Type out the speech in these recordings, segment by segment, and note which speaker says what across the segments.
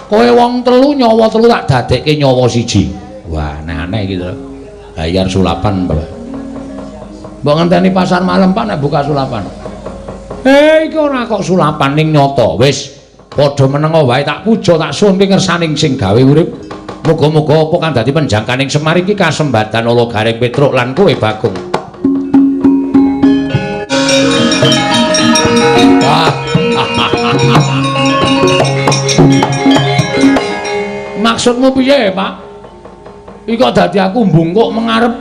Speaker 1: Kowe wong telu nyawa telu tak dadekke nyawa siji. Wah, aneh-aneh iki to. Bayar sulapan, Bapak. Mbok ngenteni pasar malam, Pak, nek buka sulapan. Eh, iki ora kok sulapan ning nyata. Wis padha menengo wae tak puja tak suwun ngersaning sing gawe urip. Muga-muga apa kang dadi penjangkaning Semar iki kasembadan ala Gareng Petruk lan kowe Bagong. Maksudmu piye, Pak? Iki kok dadi aku mbungkuk mengarep.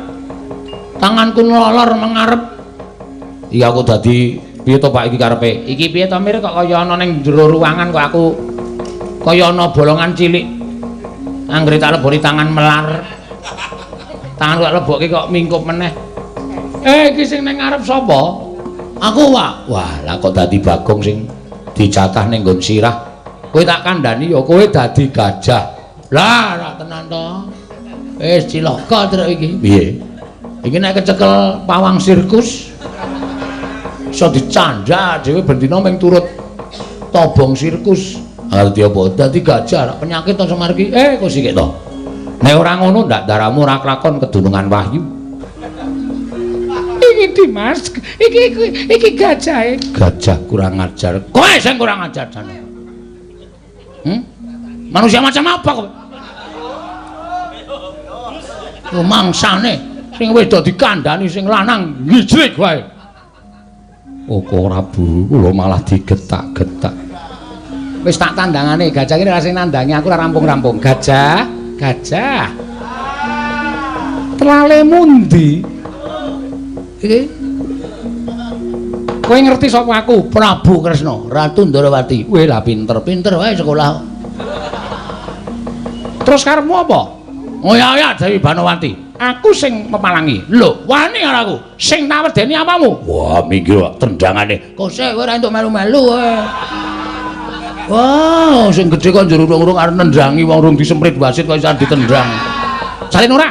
Speaker 1: Tanganku nlolor mengarep. Iki aku dadi piye to, Pak, iki karepe? Iki piye to, Mir, kok kaya ana ning jero ruangan kok aku kaya ana bolongan cilik. Anggere tak leboni tangan melar. Tangan kok lebokke kok mingkup meneh. Eh, iki sing ning ngarep sapa? Aku, Pak. Wah, lah kok dadi Bagong sing dijatah ning nggon sirah. Kowe tak kandhani ya kowe dadi gajah. Lah, ora tenan to. Wis cilaka truk iki. Piye? Iki nek kecekel pawang sirkus iso dicandhak dhewe ben dina mung turut tobong sirkus. Arti apa? Dadi gajah penyakit to Semar iki. Eh, kok sikik to. Nek ora ngono ndak daramu ora klakon kedunungan wahyu. Iki Dimas, iki gajahe. Gajah kurang ajar. Kowe sing kurang ajar jane. Manusia macam apa kowe? Mangsane sing wedok dikandhani sing lanang ngijlik wae. Oh, ora Bu, kula malah digetak-getak. Wis tak tandangane, gajah iki ora sing nandangi aku ora rampung-rampung. Gajah, gajah. Telale mundi? Iki. Kowe ngerti sapa aku? Prabu Kresna, Ratu Ndorowati. Weh lah pinter-pinter wae sekolah. Terus karepmu apa? Ngoyak-oyak Dewi Banowati. Aku sing mepalangi. Lho, wani karo aku. Sing tak wedeni apamu? Wah, minggir tendangane. Kose kowe ora entuk melu-melu kowe. Wah, sing gedhe kok njero urung-urung arep nendangi wong urung disemprit wasit kok iso ditendang. Salin ora?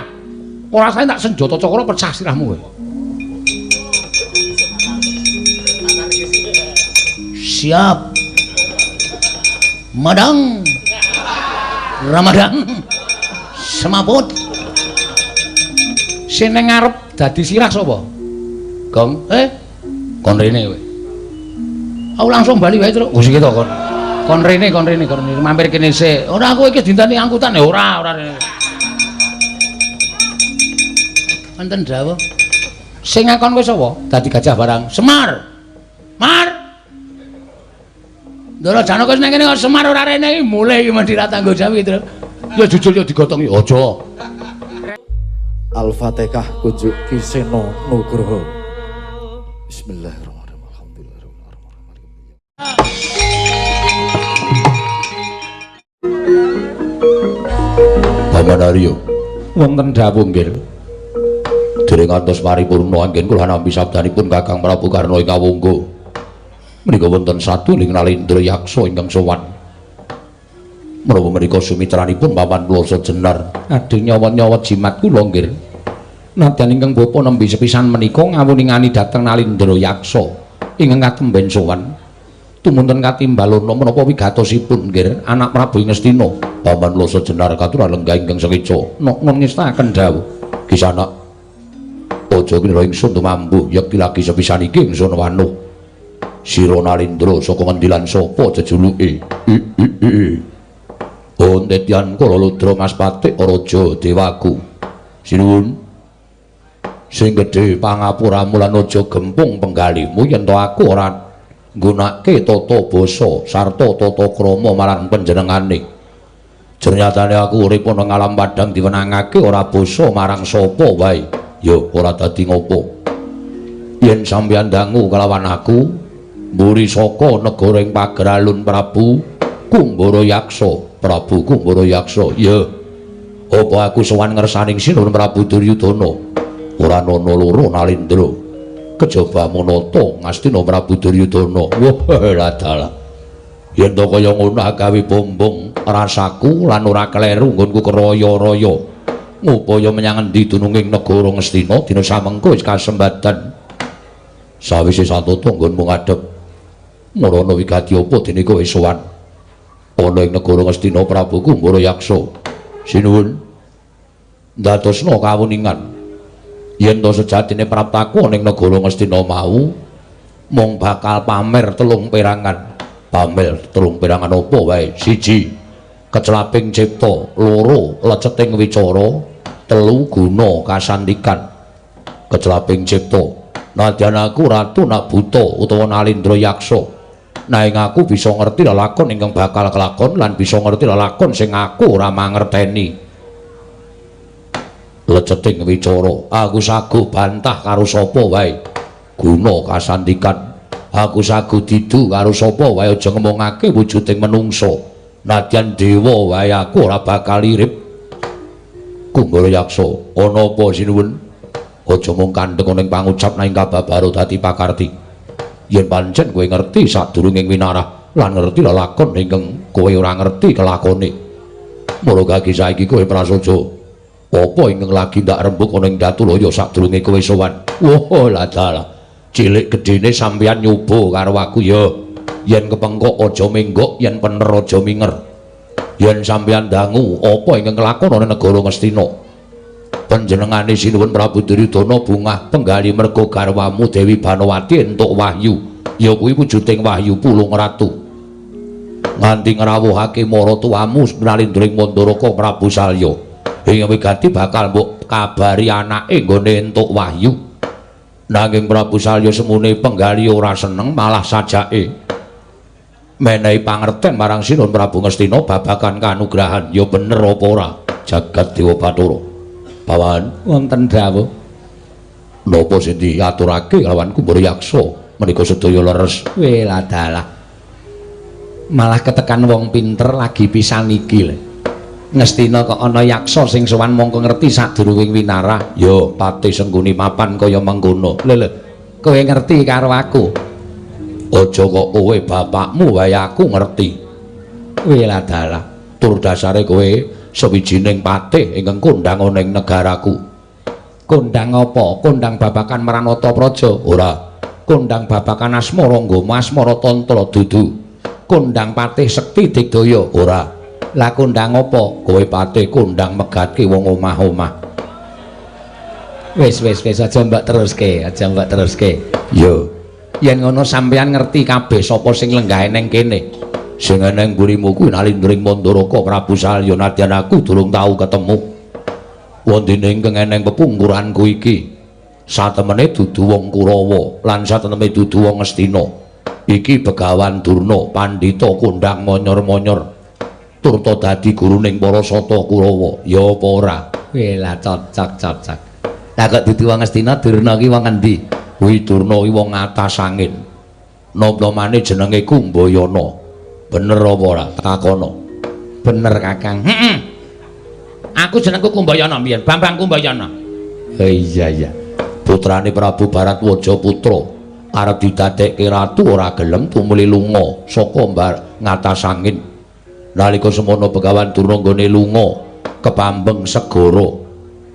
Speaker 1: Ora salin tak senjata cakra pecah sirahmu kowe. Siap. Madang. Ramadhan. Semaput. Sing ning ngarep dadi sirah sapa? Gong. Kon rene kowe. Aku langsung bali wae, Truk. Oh, sik to kon. Kon rene, kon rene, kon rene. Mampir kene sik. Ora aku iki dinteni angkutan ya ora, ora rene. Wonten dawuh. Sing ngakon kowe sapa? Dadi gajah barang. Semar. Mar. Ndara Janaka wis nang kene kok Semar ora rene iki mulih iki mesti ra tanggung jawab iki, Truk. Ya jujur ya digotongi aja.
Speaker 2: Al-Fatihah kunjuk Ki Seno Nugroho. Bismillahirrahmanirrahim. Alhamdulillahirabbil alamin.
Speaker 1: Paman Arya, wonten dawuh nggih. Dereng ngantos paripurna anggen kula nampi sabdanipun Kakang Prabu Karna ing kawungga. Menika wonten satuling Nalendra Yaksa ingkang sowan. Menawa menika sumitranipun Paman Plasa Jenar, ading nyawa-nyawa jimat kula nggih. Nadyan ingkang bapa nembe sepisan menika ngawuningani dhateng Nalendra Yaksa ingkang katemben sowan. Tumunten katimbalana menapa wigatosipun nggih anak Prabu Ngastina. Paman Plasa Jenar katuran lenggah ingkang sekeca. Nok ngestakaken dawuh. Kisanak, aja kira ingsun tumambuh yekti lagi sepisan iki ingsun wanuh. Sira Nalendra saka ngendi lan sapa jejuluke? Ontetyan kala ludra Mas Patik Raja Dewaku. Sinuwun. Sing gedhe pangapuramu lan aja gempung penggalihmu yen to aku ora nggunake tata basa sarta tata krama marang panjenengane. Jernyatane aku urip ana ngalam padhang diwenangake ora basa marang sapa wae. Ya ora dadi ngopo. Yen sampeyan dangu kelawan aku, mburi saka negara ing Pageralun Prabu Kumbara Yaksa. Prabu Kumbara Yaksa, ya. Apa aku sowan ngersaning Sinuwun Prabu Duryudana? Ora ana loro Nalendra. Kejaba manata Ngastina Prabu Duryudana. Wah, ladalah. Yen to kaya ngono gawe bombong rasaku lan ora kleru nggonku keraya-raya. Ngupaya menyang endi dununging negara Ngastina dina samengko wis kasembadan. Sawise satata nggonmu ngadhep marana wigati apa dene kowe sowan? Ana ing negara Ngastina Prabu Kumbara Yaksa. Sinuwun ndadosna kawuningan yen to sejatine praptaku ana ing negara Ngastina mau mung bakal pamer telung perangan. Pamer telung perangan apa wae? Siji, kecelaping cipta, loro, leceting wicara, telu, guna kasantikan. Kecelaping cipta, nadyan aku ratu nak buta utawa nalindra yaksa, nanging aku bisa ngerti lelakon ingkang bakal kelakon lan bisa ngerti lelakon sing aku ora mangerteni. Leceting wicara, aku saguh bantah karo sapa wae. Guna kasantikan, aku saguh didu karo sapa wae, aja ngomongake wujuding menungsa, nadyan dewa wae aku ora bakal irip. Kumbara Yaksa, ana apa sinuwun? Aja mung kandheng ana ing pangucap nanging kababaro dadi pakarti. Yen pancen kowe ngerti sadurunging winarah lan ngerti lelakon ingkang kowe ora ngerti kelakone. Mula gagi saiki kowe prasaja apa ingkang lagi ndak rembug ana ing Datulaya sadurunge kowe sowan. Wah, lah dalah. Cilik gedene sampeyan nyoba karo aku ya. Yen kepengkok aja menggok, yen pener aja minger. Yen sampeyan dangu apa ingkang kelakon ana negara Ngastina. Panjenengane Sinuwun Prabu Duryudana bungah penggali merga garwamu Dewi Banowati entuk wahyu, ya kuwi wujuding wahyu Pulung Ratu. Nganti ngrawuhake maratuwamu Nalindring Mandaraka Prabu Salya. Ing wigati bakal mbok kabari anake nggone entuk wahyu. Nanging Prabu Salya semune penggali ora seneng, malah sajake menehi pangerten marang Sinuwun Prabu Ngastina babagan kanugrahan. Ya bener apa ora jagat Dewa Bathara? Bawan
Speaker 3: wonten dawuh.
Speaker 1: Napa sing diaturake kalawan Kumbara Yaksa menika sedaya leres?
Speaker 3: Weladalah. Malah ketekan wong pinter lagi pisan iki lho. Ngastina kok ana yaksa sing sowan mongko ngerti sadurunge winarah.
Speaker 1: Ya pati sengguni mapan kaya mengkono.
Speaker 3: Lho lho, kowe ngerti karo aku?
Speaker 1: Aja kok kowe bapakmu wae aku ngerti.
Speaker 3: Weladalah.
Speaker 1: Tur dasare kowe sawijining patih ingkang kondhang ana ing negaraku.
Speaker 3: Kondhang apa? Kondhang babagan Mranata Praja?
Speaker 1: Ora.
Speaker 3: Kondhang babagan Asmara Nggoma Asmara Tantra?
Speaker 1: Dudu.
Speaker 3: Kondhang patih sekti digdaya?
Speaker 1: Ora.
Speaker 3: Lah kondhang apa?
Speaker 1: Kowe patih kondhang megatke wong omah-omah.
Speaker 3: Wis wis wis aja mbok teruske, aja mbok teruske.
Speaker 1: Ya.
Speaker 3: Yen ngono sampeyan ngerti kabeh sapa sing lenggahe ning kene.
Speaker 1: Sing eneng mburimu kuwi Nalindring Mandaraka Prabu Salya, nadyan aku durung tau ketemu. Wondene ingkang eneng pepungkuranku iki satemene dudu wong Kurawa lan satemene dudu wong Ngastina. Iki Begawan Durna, pandhita kondhang monyor-monyor turta dadi guruning para sata Kurawa. Ya apa ora?
Speaker 3: Wela cocok cocok. Lah kok dudu wong Ngastina, Durna ki wong endi?
Speaker 1: Kuwi Durna ki wong atas angin. Nom-nomane jenenge Kumbayana. Bener apa ora? Takono.
Speaker 3: Bener Kakang.
Speaker 4: Heeh. Aku jenengku Kumbayana mbiyen, Bambang Kumbayana.
Speaker 3: Oh iya iya.
Speaker 1: Putrane Prabu Baratwaja putra arep didadekke ratu ora gelem tumuli lunga saka ngatas angin. Nalika semono Begawan Durna nggone lunga kepambeng segara.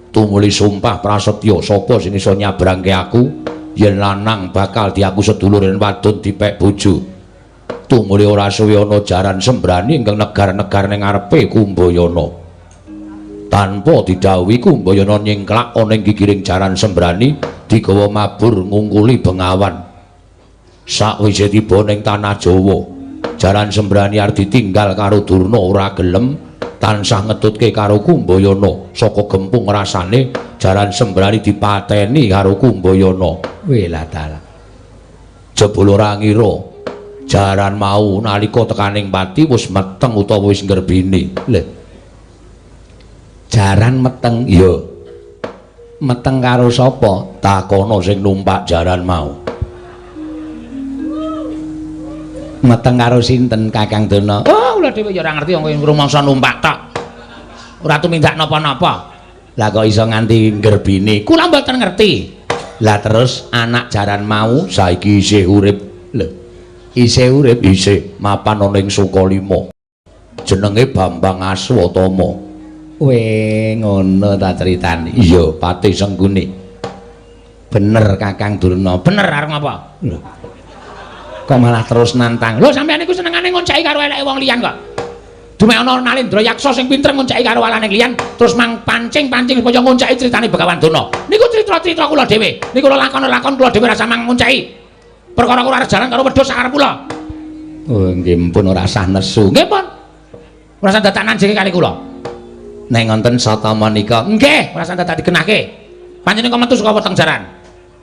Speaker 1: Tumuli sumpah prasetya sapa sing iso nyabrangke aku yen lanang bakal diaku sedulur yen wadon dipek bojo. Tumuli ora suwe ana jaran sembrani ingkang negar-negar ning ngarepe Kumbayana. Tanpa didhawuhi Kumbayana nyingklak ana ing gigiring jaran sembrani digawa mabur ngungkuli bengawan. Sakwise tiba ning tanah Jawa, jaran sembrani arep ditinggal karo Durna ora gelem, tansah ngetutke karo Kumbayana. Saka gempung rasane jaran sembrani dipateni karo Kumbayana.
Speaker 3: Weladalah.
Speaker 1: Jebul ora ngira jaran mau nalika tekaning pati wis meteng utawa wis nggerbini.
Speaker 3: Lho. Jaran meteng?
Speaker 1: Iya.
Speaker 3: Meteng karo sapa?
Speaker 1: Takono sing numpak jaran mau.
Speaker 3: Meteng karo sinten Kakang Durna?
Speaker 4: Oh, kula dhewe ya ora ngerti wong rumangsa numpak tok. Ora tumindak napa-napa.
Speaker 3: Lah kok iso nganti nggerbini?
Speaker 4: Kula mboten ngerti.
Speaker 3: Lah terus anak jaran mau
Speaker 1: saiki isih urip.
Speaker 3: Lho. Isih urip?
Speaker 1: Isih, mapan ana ing Sukalima. Jenenge Bambang Aswatama.
Speaker 3: Weh, ngono ta critane.
Speaker 1: Iya, patih Sengguni.
Speaker 3: Bener Kakang Durna.
Speaker 4: Bener arep ngapa?
Speaker 3: Lho. Kok malah terus nantang?
Speaker 4: Lho sampeyan niku senengane ngonceki karo eleke wong liyan kok. Dumeh ana Nalendra Yaksa sing pinter ngonceki karo walaning liyan terus mang pancing-pancing supaya ngonceki critane Begawan Durna. Niku crita-crita kula dhewe. Niku kula lakon-lakon kula dhewe rasa mang ngonceki. Perkara kula arep jaran karo wedhus sakarep kula.
Speaker 3: Oh nggih pun ora sah nesu.
Speaker 4: Nggih pun. Ora sah dadak nanjeke kali kula.
Speaker 3: Nek ngonten sata menika
Speaker 4: nggih, ora sah dadak digenahke. Panjenengan kok metu saka weteng jaran.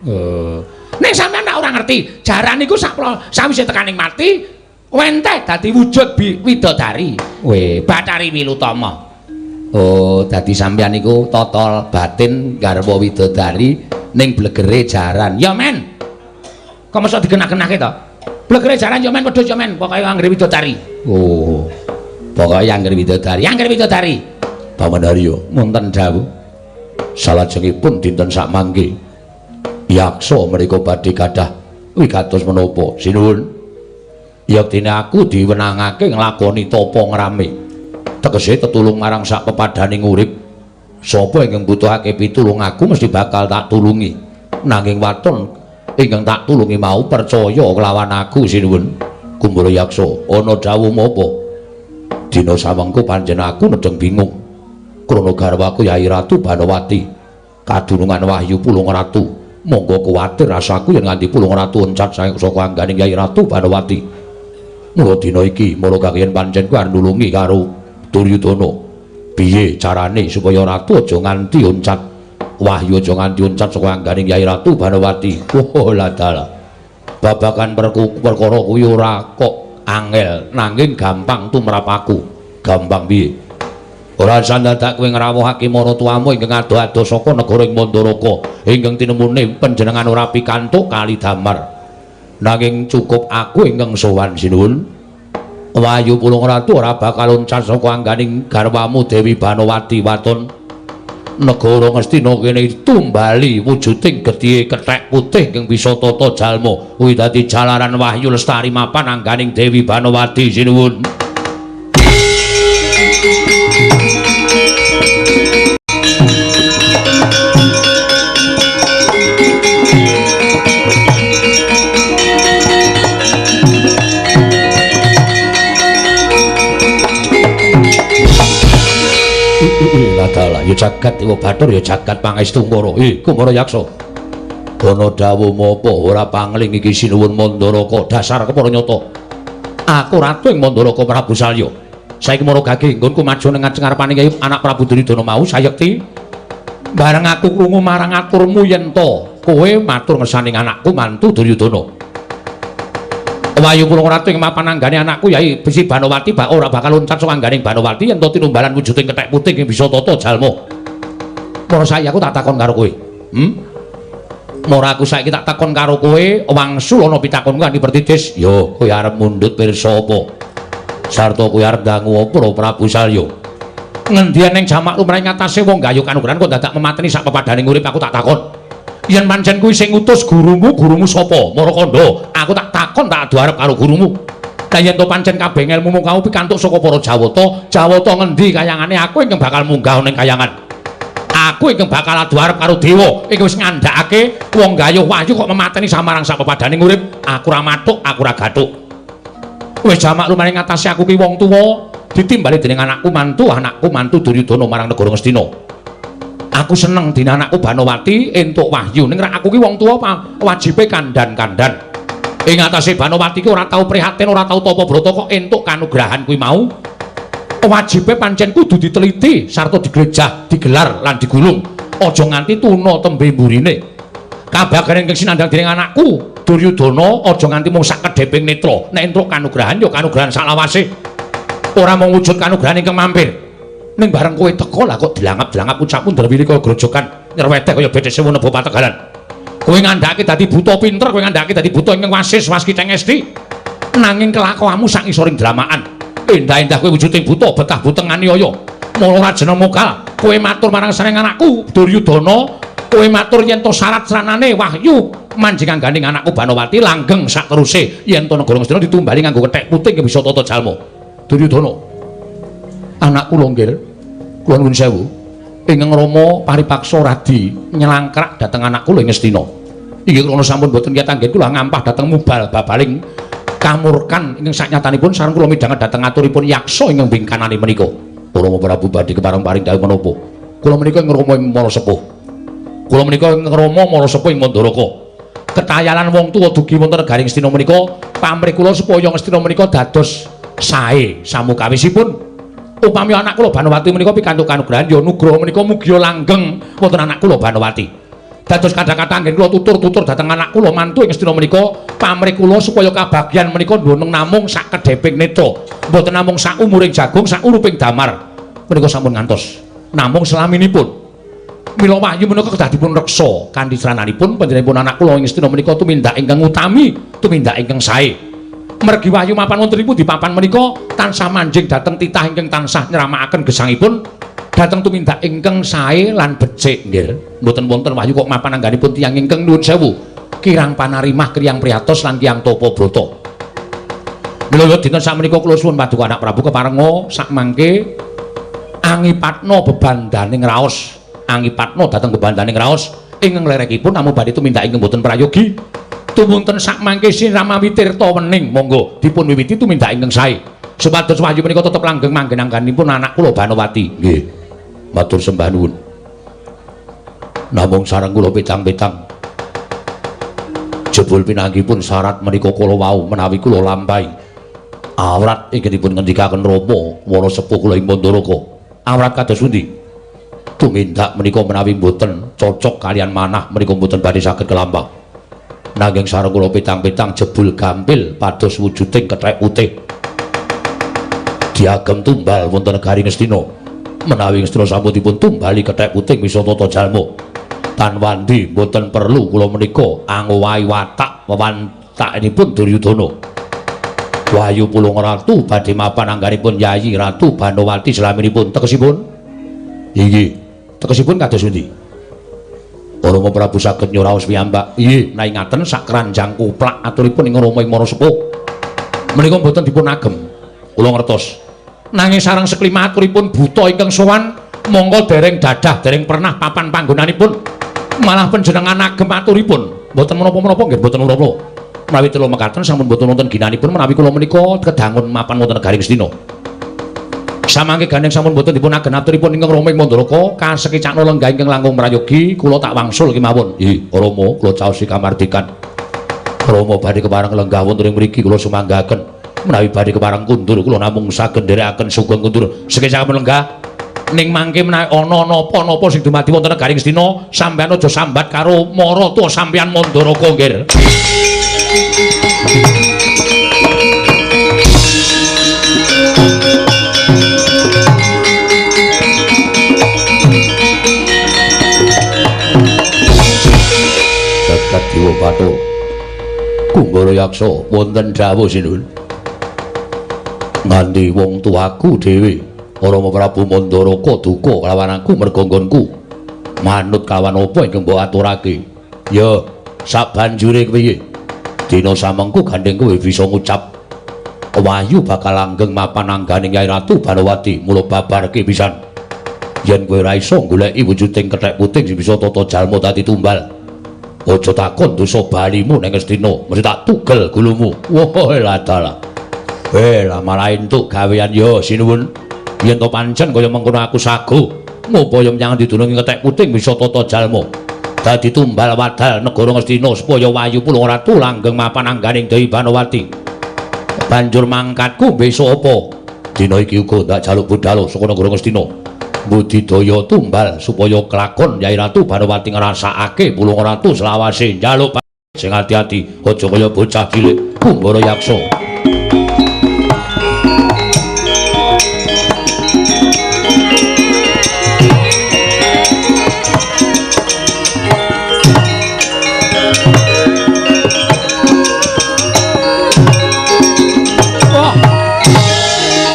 Speaker 3: Oh.
Speaker 4: Nek sampeyan tak ora ngerti, jaran niku sawise tekaning mati wenteh dadi wujud widodari.
Speaker 3: Weh,
Speaker 4: Bathari Wilutama.
Speaker 3: Oh, dadi sampeyan niku tata batin garwa widodari ning blegere jaran.
Speaker 4: Ya men. Kok mosok digenah-genahke to? Blegere jaran ya men, wedhus ya men, pokoke anggere widodari.
Speaker 3: Oh. Pokoke anggere widodari,
Speaker 4: anggere widodari.
Speaker 1: Paman Haryo,
Speaker 3: wonten dawuh.
Speaker 1: Salajengipun dinten sakmangke yaksa mereka badhe gadah wigatos menapa? Sinuwun. Yektine aku diwenangake nglakoni tapa ngrame. Tegese tetulung marang sak pepadaning urip. Sapa ingkang butuhake pitulung aku mesti bakal tak tulungi. Nanging waton ingkang tak tulungi mau percaya kelawan aku sinuwun. Kumbara Yaksa, ana dawuh menapa? Dina samengko panjen aku nedeng bingung. Krana garwaku Yai Ratu Banowati kadunungan wahyu Pulung Ratu. Monggo kuwatir rasaku yen nganti Pulung Ratu encat saka angganing Yai Ratu Banowati. Mula dina iki mula kakeyen pancen ku arep nulungi karo Duryudana. Piye carane supaya ratu aja nganti uncat wahyu aja nganti uncat saka angganing Yai Ratu Banowati. Oh la dalah. Babagan perkara kuwi ora kok angel nanging gampang tumrap aku. Gampang piye? Ora usah dadak kowe ngrawuhake maratuwamu ingkang adoh-adoh saka negara ing Mandaraka ingkang tinemune panjenengan ora pikantuk kali damar. Nanging cukup aku ingkang sowan sinuwun. Wahyu Pulung Ratu ora bakal loncat saka angganing garwamu Dewi Banowati waton. Negara Ngastina kene tumbali wujuding gethihe kethek putih ingkang bisa tata jalma kuwi dadi jalaran wahyu lestari mapan angganing Dewi Banowati sinuwun. Dalah ya jagat Dewa Bathara ya jagat pangestu Kumara. Kumara Yaksa. Ana dawuh menapa ora pangling iki sinuwun Mandaraka dasar kepara nyata. Aku ratu ing Mandaraka Prabu Salya. Saiki mara gage nggonku maju ning ngarepane Kyai anak Prabu Duryudana mau sayekti bareng aku krungu marang aturmu yen to kowe matur ngersaning anakku mantu Duryudana. Wahyu Pulung Ratu ing mapan anggane anakku Yai Besi Banowati bak ora bakal loncat saka angganing Banowati yen to tinumbalan wujuding kethek putih ing bisa tata jalma. Mara saiki aku tak takon karo kowe. Mara aku saiki tak takon karo kowe wangsul ana pitakonku kanthi pertitis. Yo kowe arep mundhut pirsa apa? Sarta kowe arep dangu apa Prabu Salya? Ngendi ning jamak lumrah ing atase wong gayuh kanugrahan kok dadak memateni sak pepadaning urip aku tak takon. Yen pancen kuwi sing ngutus gurumu, gurumu sapa? Mara kandha, aku tak takon tak adu arep karo gurumu. Lah yen to pancen kabeh ngelmumu kau pikantuk saka para Jawata, Jawata ngendi kayangane aku ingkang bakal munggah ning kayangan. Aku ingkang bakal adu arep karo dewa ingkang wis ngandhakake wong gayuh wahyu kok memateni samarang sak pepadaning urip. Aku ora mathuk, aku ora gathuk. Wis jamak lumaring ngatasi aku ki wong tuwa ditimbali dening anakku mantu Duryudana marang negara Ngastina. Aku seneng dina anakku Banowati entuk wahyu ning aku ki wong tuwa wajibe kandhan-kandhan. Ing atase Banowati ki ora tau prihatin, ora tau tapa brata kok entuk kanugrahan kuwi mau. Wajibe pancen kudu diteliti sarta diglejah, digelar lan digulung. Aja nganti tuna tembe mburine. Kabagan ingkang sinandhang dening anakku Duryudana aja nganti mung sak kedheping netra. Nek entuk kanugrahan ya kanugrahan saklawase. Ora mung wujud kanugrahan ingkang mampir. Ning bareng kowe teka lah kok dilangap-dilangap ucapmu ndrewili kaya grojogan nyerwedeh kaya bedhe sewu neba pategalan. Kowe ngandhake dadi buta pinter, kowe ngandhake dadi buta ingkang wasis waskiteng esti. Nanging kelakuanmu sak ngisoring dlamaan. Endah-endah kowe wujuding buta betah buteng aniaya. Mula ora jeneng mokal. Kowe matur marang sareng anakku Duryudana, kowe matur yen to syarat sranane wahyu manjing angganing anakku Banowati langgeng sakteruse yen to negara Ngastina ditumbali nganggo kethek putih bisa tata jalma. Duryudana, anakku longgir, kula nuwun sewu, ingkang Rama paripaksa radi nyelangkrak dhateng anakku ing Ngastina. Inggih krana sampun boten kiyat anggen kula ngampah dhateng mubal babaling
Speaker 3: Kamurkan ingkang saknyatanipun sareng kula midhanget dhateng aturipun yaksa ingkang bingkanane menika.
Speaker 1: Rama Prabu badhe kepareng paring dawuh menapa? Kula menika ing Rama ing Mara Sepuh. Kula menika ing Rama Mara Sepuh ing Mandaraka. Ketayalan wong tuwa dugi wonten negaring Ngastina menika pamrih kula supaya Ngastina menika dados sae samukawisipun. Upami anak kula Banowati menika pikantuk kanugrahan ya nugraha menika mugia langgeng wonten anak kula Banowati. Dados kata-kata anggen kula tutur-tutur dhateng anak kula mantu ing Ngastina menika pamrih kula supaya kabagyan menika ndoneng namung sak kedheping netra, mboten namung sak umuring jagung, sak uruping damar. Menika sampun ngantos. Namung selaminipun mila wahyu menika kedah dipun reksa kanthi srananipun panjenenganipun anak kula ing Ngastina menika tumindak ingkang utami, tumindak ingkang sae. Mergi wahyu mapan wonten ibu di papan menika tansah manjing dhateng titah ingkang tansah nyramakaken gesangipun dhateng tumindak ingkang sae lan becik nggih. Mboten wonten wahyu kok mapan angganipun tiyang ingkang nuwun sewu kirang panarimah, kirang priyatos lan kirang tapa brata. Mila dinten sakmenika kula suwun paduka anak Prabu keparenga sakmangke angipatna bebandaning raos, angipatna dhateng bebandaning raos ingkang lerekipun namung badhe tumindak ingkang boten prayogi. Tumunten sakmangke sinramawi tirta wening monggo dipun wiwiti tumindak ingkang sae supados wahyu menika tetep langgeng manggen angganipun anak kula Banowati. Nggih, matur sembah nuwun. Namung sareng kula petang-petang jebul pinanggipun syarat menika kala wau menawi kula lampahi awrat ingkang dipun ngendikaken Rama Wara Sepuh kula ing Mandaraka. Awrat kados pundi? Tumindak menika menawi mboten cocok kalian manah menika mboten badhe saged kelampah. Nanging sareng kula petang-petang jebul gampil pados wujuding kethek putih diagem tumbal wonten negari Ngastina. Menawi Ngastina sampun dipun tumbali kethek putih wisa tata jalma tan wandi mboten perlu kula menika angowahi watak wewantakenipun Duryudana. Wahyu Pulung Ratu badhe mapan angganipun Yayi Ratu Banowati selaminipun. Tegesipun inggih, tegesipun kados pundi? Rama Prabu saged nyuraos piyambak. Inggih, menawi ngaten sak keranjang kuplak aturipun ing Rama ing Mara Sepuh menika mboten dipun agem. Kula ngertos. Nanging sareng seklima aturipun buta ingkang sowan mongko dereng dadah, dereng pernah papan panggonanipun. Malah panjenengan agem aturipun mboten menapa-menapa nggih, mboten menapa. Menawi telu mekaten sampun mboten wonten ginanipun menawi kula menika kedangun mapan wonten negari Ngastina. Samangke gandeng sampun boten dipun ageng aturipun ingkang Rama ing Mandaraka kasekicakna lenggah ingkang langkung prayogi kula tak wangsul kemawon. Nggih, Rama kula caosi kamardikan. Rama badhe kepareng lenggah wonten ing mriki kula sumanggaken. Menawi badhe kepareng kundur kula namung saged nderekaken sugeng kundur. Sekecakaken lenggah ning mangke menawi ana napa-napa sing dumadi wonten negari Ngastina sampeyan aja sambat karo maratuwa sampeyan Mandaraka nggih. Jagat Dewa Bathara Kumbara Yaksa wonten dawuh sinuwun. Nganti wong tuaku dhewe Rama Prabu Mandaraka duka kelawan aku merga nggonku manut kawan apa ingkang mbok aturake. Ya sabanjure kepiye? Dina samengku gandeng kowe bisa ngucap wahyu bakal langgeng mapan angganing Yai Ratu Banowati. Mula babarke pisan yen kowe ora iso goleki wujuding kethek putih sing bisa tata jalma dadi tumbal. Aja takon dosa balimu nang Ngastina, mesti tak tugel gulumu. Wah, ladalah. Lah malah entuk gawean ya sinuwun. Yen to pancen kaya mengkono aku sago, ngupaya menyang didunungi kethek putih bisa tata jalma dadi tumbal wadal negara Ngastina supaya Wahyu Pulung Ratu langgeng mapan angganing Dewi Banowati. Banjur mangkatku besok apa? Dina iki uga ndak jaluk budhal saka negara Ngastina. Budidaya tumbal supaya kelakon Yai Ratu Banowati ngrasakake Pulung Ratu selawase. Njaluk sing ati-ati aja kaya bocah cilik Kumbara Yaksa.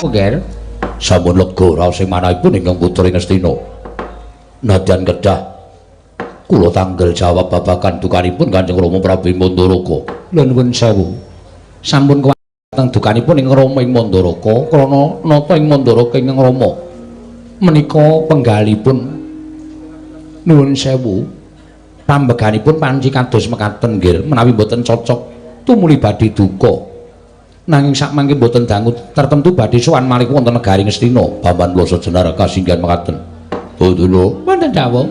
Speaker 3: Oh, Ger.
Speaker 1: Sampun lega raos sing manahipun ingkang putra Ngastina. Nadyan kedah kula tanggel jawab babagan dukanipun Kanjeng Rama Prabu Mandaraka.
Speaker 3: Lha nuwun sewu. Sampun kuwateng dukanipun ing Rama ing Mandaraka krana nata ing Mandaraka ingkang Rama menika penggalipun nuwun sewu pambeganipun panci kados mekaten nggih menawi mboten cocok tumuli badhe duka.
Speaker 1: Nanging sakmangke mboten dangu tertentu badhe sowan malih wonten negari Ngastina. Bamban Blasa Jenar kasinggihan mekaten. Bodolo
Speaker 4: wonten dawuh.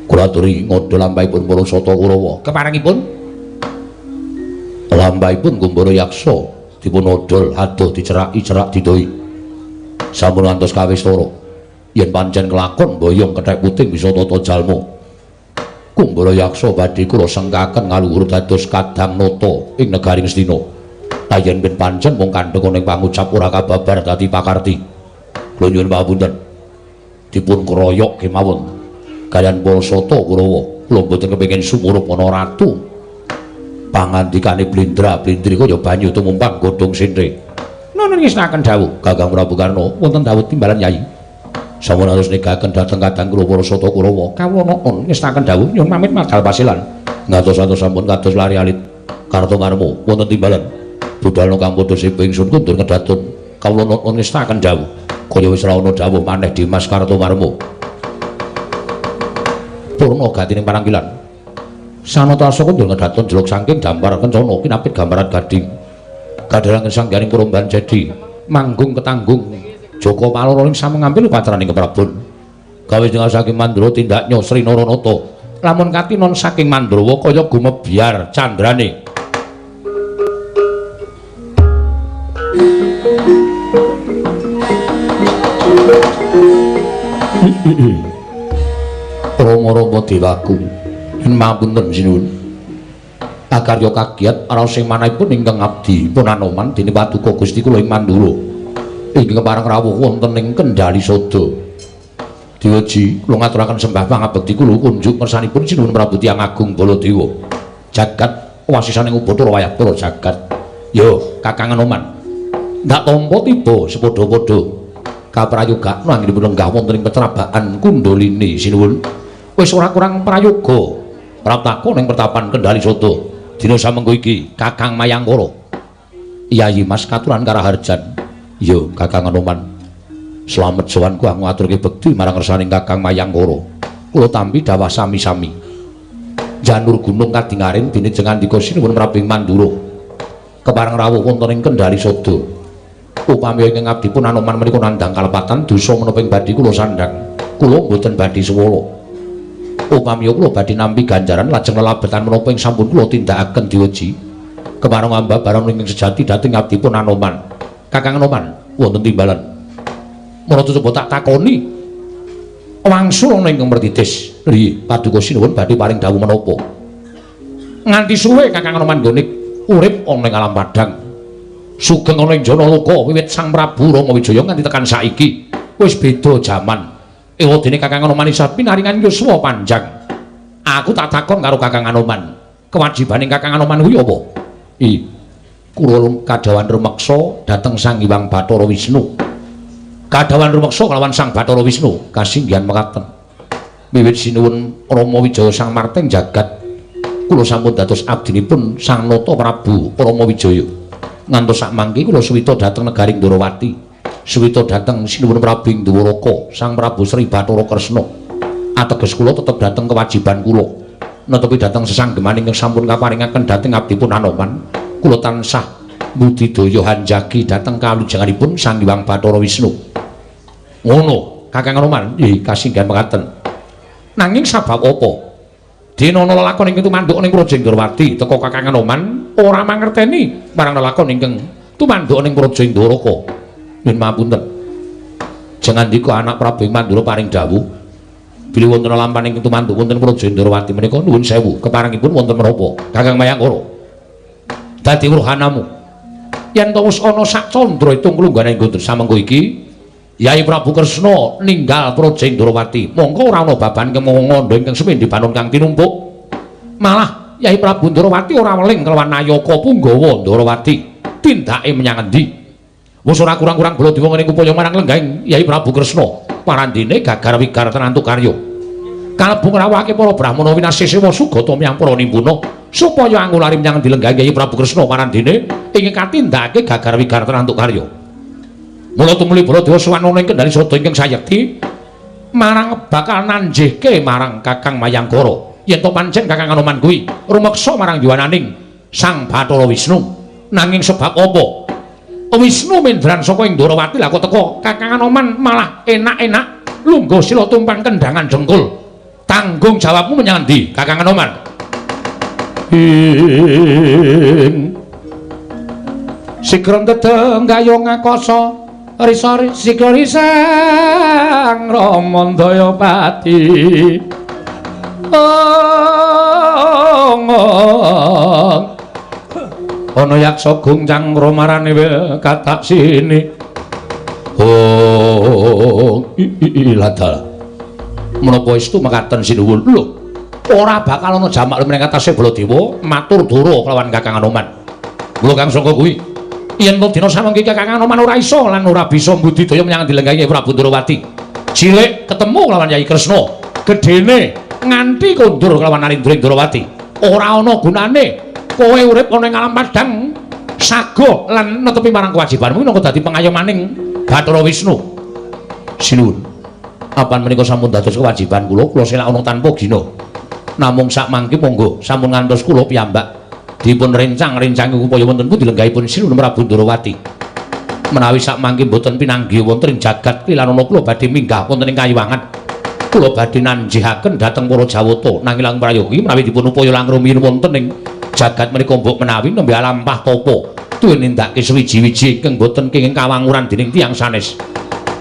Speaker 1: Kula aturi ngodha lampahipun para Sata Kurawa.
Speaker 4: Keparengipun
Speaker 1: lampahipun Kumbara Yaksa dipun odol adoh diceraki cerak didoi. Sampun ngantos kawistara. Yen pancen kelakon boyong kethek puting bisa tata jalma. Kumbara Yaksa badhe kula sengkaken ngaluhur dados kadang nata ing negari Ngastina. Yen ben pancen mung kandheng ning pangucap ora kababar dadi pakarti. Kula nyuwun pangapunten. Dipun kroyok kemawon kaliyan para Sata Kurawa. Kula mboten kepengin sumurup ana ratu. Pangandikane blindra blindri kaya banyu tumumpang godhong sindre.
Speaker 4: Nuwun ngestoaken dawuh
Speaker 1: Kakang Prabu Karna. Wonten dawuh timbalan Yai. Sampun harus negaken dhateng kadang kula para Sata Kurawa.
Speaker 4: Kawula nuwun ngestoaken dawuh nyuwun pamit madal pasilan.
Speaker 1: Ngantos-antos sampun kados lari alit Kartomarmo. Wonten timbalan. Budalna kang padha sepo ingsun kundur ngedatun. Kawula nuwun ngestaken dawuh. Kaya wis ra ana dawuh maneh Dimas Kartomarmo. Purna gatining parangkilan. Sanata asa kundur ngedatun jeluk saking dampar kencana kinapit gambaran gading. Kadharangen sangganing Puromban Jedi manggung ketanggung Joko Paloro ing sameng ngambil upacaraning keprabon. Gawe dengar saking Mandura tindaknya Sri Naranata.
Speaker 4: Lamun katinon saking Mandrawa kaya gumebyar candrane.
Speaker 1: Rama-rama dewaku, yen mapunten sinuwun. Akarya kagiat raos sing manahipun ingkang abdi pun Anoman dene paduka Gusti kula ing Mandura. Ingkang kepareng rawuh wonten ing Kendali Sada. Dewaji kula ngaturaken sembah pangabekti kula kunjuk ngersanipun sinuwun Prabu Tiyang Agung Baladewa. Jagat wasisaning Ubathara wayah para jagat. Yo, Kakang Anoman. Ndak tampa tiba sepadha-padha kaprayogakna anggenipun lenggah wonten ing pecerabaan Kundalini sinuwun. Wis ora kurang prayoga praptaka ning pertapan Kendali Sada. Dina samengko iki Kakang Mayangkara. Yayi Mas katuran karaharjan. Yo Kakang Anoman. Slamet sowan ku ngaturke bekti marang ngersaning Kakang Mayangkara. Kula tampi dawah sami-sami. Janur gunung kadingaren dene jengandika sinuwun Prabu Mandura. Kepareng rawuh wonten ing Kendali Sada. Upami ingkang abdi pun Anoman menika nandhang kalepatan dosa menapa ing badhe kula sandhang. Kula mboten badhe suwala. Upami kula badhe nampi ganjaran lajeng lelabetan menapa ing sampun kula tindakaken diweji. Kepareng ambabaran ingkang sejati dhateng abdi pun Anoman. Kakang Anoman wonten timbalan. Mula coba tak takoni wangsul ana ingkang mertitis. Li paduka sinuwun badhe paring dawuh menapa?
Speaker 4: Nganti suwe Kakang Anoman nggone urip ana ing alam padhang. Sugeng ana ing Janaloka wiwit Sang Prabu Rama Wijaya nganti tekan saiki wis beda jaman. Ewadene Kakang Anoman isih pinaringan yuswa panjang. Aku tak takon karo Kakang Anoman. Kewajibane Kakang Anoman kuwi apa? I kula kadhawan rumeksa dhateng Sang Hyang Bathara Wisnu. Kadhawan rumeksa kelawan Sang Bathara Wisnu kasinggihan mekaten. Wiwit sinuwun Rama Wijaya Sang Marteng jagat kula sampun dados abdinipun Sang Nata Prabu Rama Wijaya. Ngantos sakmangke kula suwita dhateng negari Ndorowati. Suwita dhateng sinuwun Prabu Dwaraka, Sang Prabu Sri Bathara Kresna. Ateges kula tetep dhateng kewajiban kula. Netepi dhateng sesanggeman ingkang sampun kaparingaken dhateng abdipun Anoman, kula tansah budidaya hanjagi dhateng kawilujenganipun Sang Hyang Bathara Wisnu. Ngono, Kakang Anoman, nggih kasinggihan mekaten. Nanging sabab apa? Dene ana lelakon ingkang tumanduk ning Praja Ndorowati, teka Kakang Anoman ora mangerteni marang lelakon ingkang tumanduk ning Praja Ndoraka. Nyuwun mapunten. Jengandika anak Prabu Mandura paring dawuh bilih wonten lampahan ingkang tumanduk wonten Praja Ndorowati menika nuwun sewu keparengipun wonten menapa Kakang Mayangkara. Dadi wuruhanamu. Yen to wis ana sak candra itung klunggane nggon samengko iki Yai Prabu Kresna ninggal Praja Ndorowati. Mongko ora ana baban kemongko ingkang semendhi banon kang tinumpuk. Malah Yai Prabu Ndorowati ora weling kelawan nayaka punggawa Ndorowati. Tindake menyang endi? Wis ora kurang-kurang Baladewa ngene upaya marang lenggahing Yai Prabu Kresna. Parandene gagar wigar tenantu karya. Kalebu ngrawuhake para brahmana winasih sewa sugata menyang para nimbuna supaya angulari menyang dilenggahi Yai Prabu Kresna parandene ingkang katindakake gagar wigar tenantu karya. Mula tumuli Baladewa sowan ana ing Kendali Sada ingkang sayekti marang bakal nanjihke marang Kakang Mayangkara. Yen to pancen Kakang Anoman kuwi rumeksa marang yuwananing Sang Bathara Wisnu.
Speaker 3: Nanging sebab apa? Wisnu mendran saka ing Ndorowati lah kok teko Kakang Anoman malah enak-enak lungguh sila tumpang kendangan dengkul. Tanggung jawabmu menyang endi, Kakang Anoman? Ing sikron teteng gayung akasa risa sikra risang Ramandayapati. Ana yaksa gungcang romarane katak sini. Oh, ladal. Menapa estu mekaten sinuwun? Lho, ora bakal ana jamak lumen ing atase Baladewa matur dara kelawan Kakang Anoman. Mula kang sangka kuwi, yen to dina samangke Kakang Anoman ora iso lan ora bisa mbudidaya menyang dilenggahi Prabu Ndorowati. Cilik ketemu kelawan Yai Kresna, gedene nganti kondur kelawan Narendra Ndorowati. Ora ana gunane kowe urip ana ing alam padhang sago lan netepi marang kewajibanmu minangka dadi pengayomaning Bathara Wisnu. Sinuwun. Apan menika sampun dados kewajiban kula, kula selak ana tanpa gina. Namung sak mangke monggo sampun ngantos kula piyambak dipun rencang-rencangi upaya wonten pundi lenggahipun Sinuwun Prabu Ndorowati. Menawi sak mangke mboten pinanggih wonten ing jagat kilanana kula badhe minggah wonten ing kayiwangan. Kula badhe nanjihaken dhateng para Jawata nanging lang prayogi menawi dipun upaya lang rumiyin wonten ing jagat menika mbok menawi nembe alampah tapa tuwin nindakake suwiji-wiji ingkang boten kenging kawanguran dening tiyang sanes.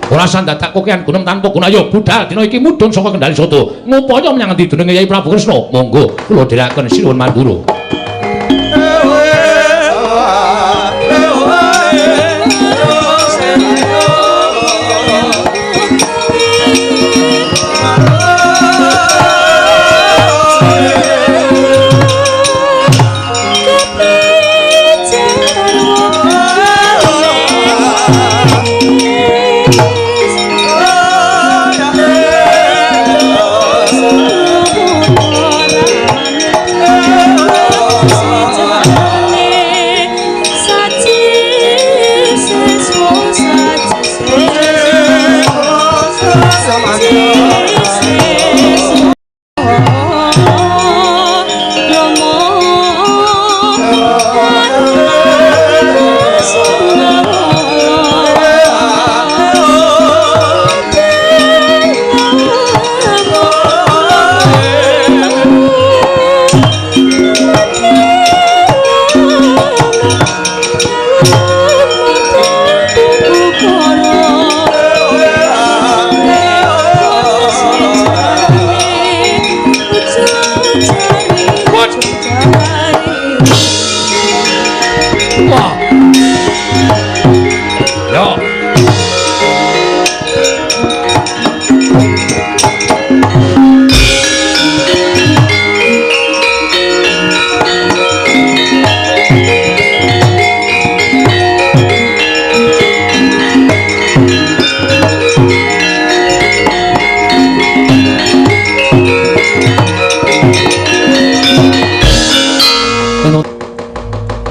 Speaker 3: Ora sandadak kokean gunem tanpa guna ya budal dina iki mudhun saka Kendali Sada ngupaya menyang endi dununge Yai Prabu Kresna. Monggo kula dherekaken Sinuwun Mandura.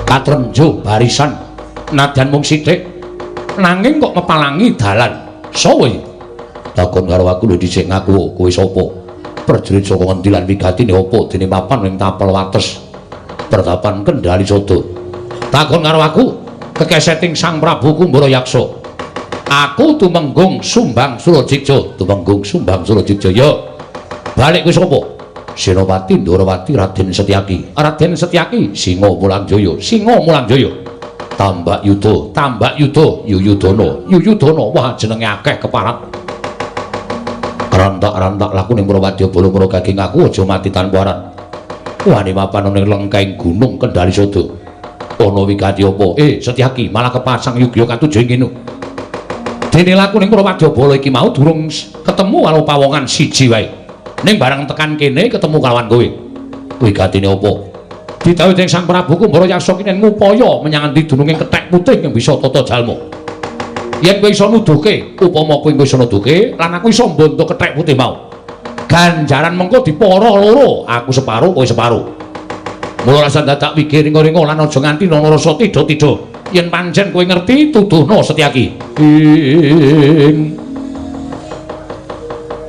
Speaker 3: Katrenjo barisan nadyan mung sithik nanging kok mepalangi dalan. Sowe takon karo aku lho dhisik ngaku kowe sapa? Prajurit saka ngendi lan wigatine apa dene papan ing tapel wates pertapan Kendali Sada. Takon karo aku kekeseting Sang Prabu Kumbara Yaksa. Aku tumenggung Sumbang Surajigja, tumenggung Sumbang Surajigja. Ya balik kowe sapa? Senopati Ndorowati Raden Setyaki. Raden Setyaki Singa Mulangjaya, Singa Mulangjaya. Tambak Yuda, Tambak Yuda, Yuyudana, Yuyudana. Wah jenenge akeh keparat. Rantak-rantak laku ning Prawadya Bala gaging aku aja mati tanpa aran. Wani mapan ning lengkeng gunung Kendali Sada. Ana wigati apa? Setyaki malah kepasang yugya katuju ing kene. Dene laku ning Prawadya Bala iki mau durung ketemu karo pawongan siji wae. Ning bareng tekan kene ketemu kalawan kowe. Wigatine apa? Didhawuhi dening Sang Prabu Kumbara Yaksa kinen ngupaya menyang endi dununge kethek putih yang bisa tata jalma. Yen kowe iso nuduhke, upama kowe iso nuduhke lan aku iso mbonto kethek putih mau. Ganjaran mengko dipara loro, aku separo kowe separo. Mula rasa dadak wigih ringa-ringa lan aja nganti ana rasa tidha-tidha. Yen pancen kowe ngerti tuduhno Setyaki. Ing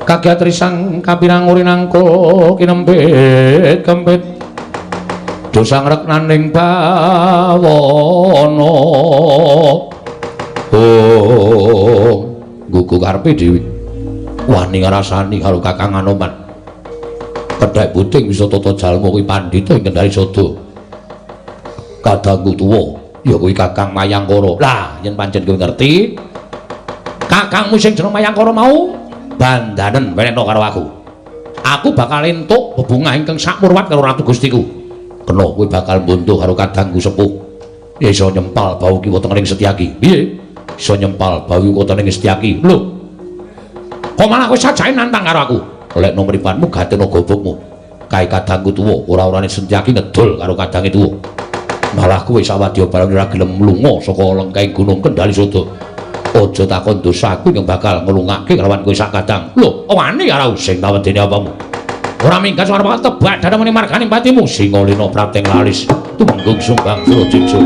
Speaker 3: kagiat risang kapirang urinangko kinempit kempit
Speaker 1: Padha sangreknaning bawana. Oh, nggugu karepe dhewe. Wani ngrasani karo Kakang Anoman. Pedhek puting bisa tata jalma kuwi pandhita ing Kendari Sada. Kadangku tuwa ya kuwi Kakang Mayangkara. Lah, yen pancen kowe ngerti, kakangmu sing jeneng Mayangkara mau bandanen wenehno karo aku. Aku bakal entuk bebungah ingkang sakmurwat karo Ratu Gustiku. Kena kowe bakal mbuntuh karo kadangku sepuh. Ya iso nyempal bau kiwa tengening Setyaki. Piye? Iso nyempal bau kiwa tengening Setyaki. Lho. Kok malah kowe sajake nantang karo aku? Lekno mripatmu gatena gobokmu. Kae kadangku tuwa, ora-orane Setyaki ngedol karo kadange tuwa. Malah kowe sawadya barang ora gelem lunga saka lengkeng Gunung Kendali Sada. Aja takon dosaku ingkang bakal ngelungake kelawan kowe sak kadang. Lho, wani karo sing tawedene apamu? Ora minggat suara tebak dada muni margane patimu. Singalena prapteng lalis tumenggung sumbang Surajiksa.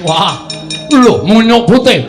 Speaker 3: Wah, lho munyuk putih.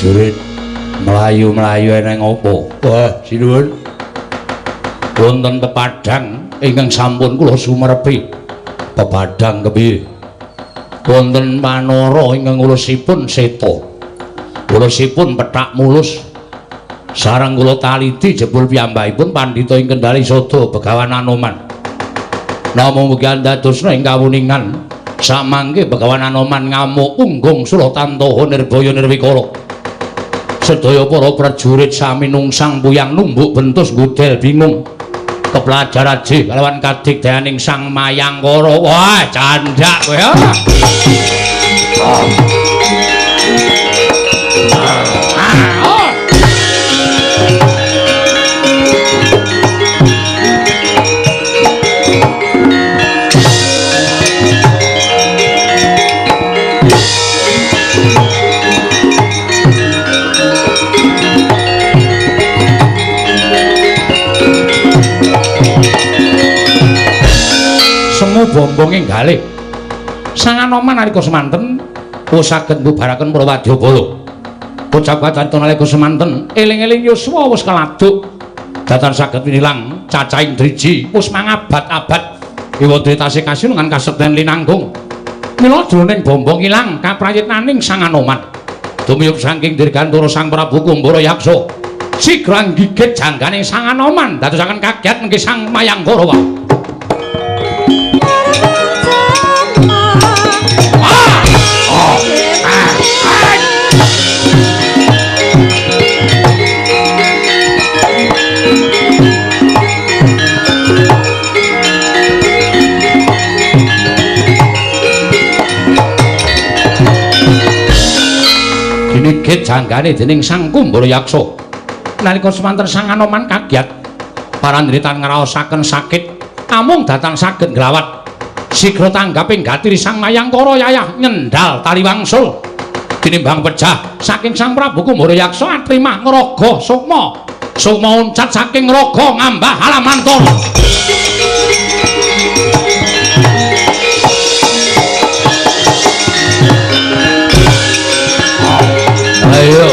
Speaker 1: Jurit mlayu-mlayu eneng apa? Wah, sinuwun. Wonten pepadhang ingkang sampun kula sumerepi. Pepadhang kepiye? Wonten manara ingkang ulusipun seta. Ulusipun pethak mulus. Sareng kula taliti jebul piyambakipun pandhita ing Kendali Sada Begawan Anoman. Namung mugi andadosna ing kawuningan samangke Begawan Anoman ngamuk punggung Sulatantaha nirbaya nirwikala. Sedaya para prajurit sami nungsang puyang numbuk bentus ngudel bingung keplajar ajih kalawan kadigdayaning Sang Mayangkara. Wah, candhak kowe.
Speaker 3: Bombonge galih. Sang Anoman nalika semanten wis saged mbubaraken para wadyabala. Bocah kacanten nalika semanten eling-eling yuswa wis keladuk. Datan saged winilang cacahing driji wis mangabad-abad. Iwadhe tasih kasinungan kasekten linangkung. Mila jroning bombong ilang kaprayitnaning Sang Anoman. Tumiyup saking dirgantara Sang Prabu Kumbara Yaksa. Sigra nggigit janggane Sang Anoman dadosaken kaget mengki Sang Mayangkara wau. Dinigit janggane dening Sang Kumbara Yaksa. Nalika semanten Sang Anoman kaget, parandritan ngraosaken sakit, amung datang saged nglawat. Sigra tanggaping gatiri Sang Mayangkara yayah nyendal tali wangsul. Tinimbang pejah saking Sang Prabu Kumbara Yaksa atrimah ngraga sukma. Sukma uncat saking raga ngambah alamantara.
Speaker 1: Ayo.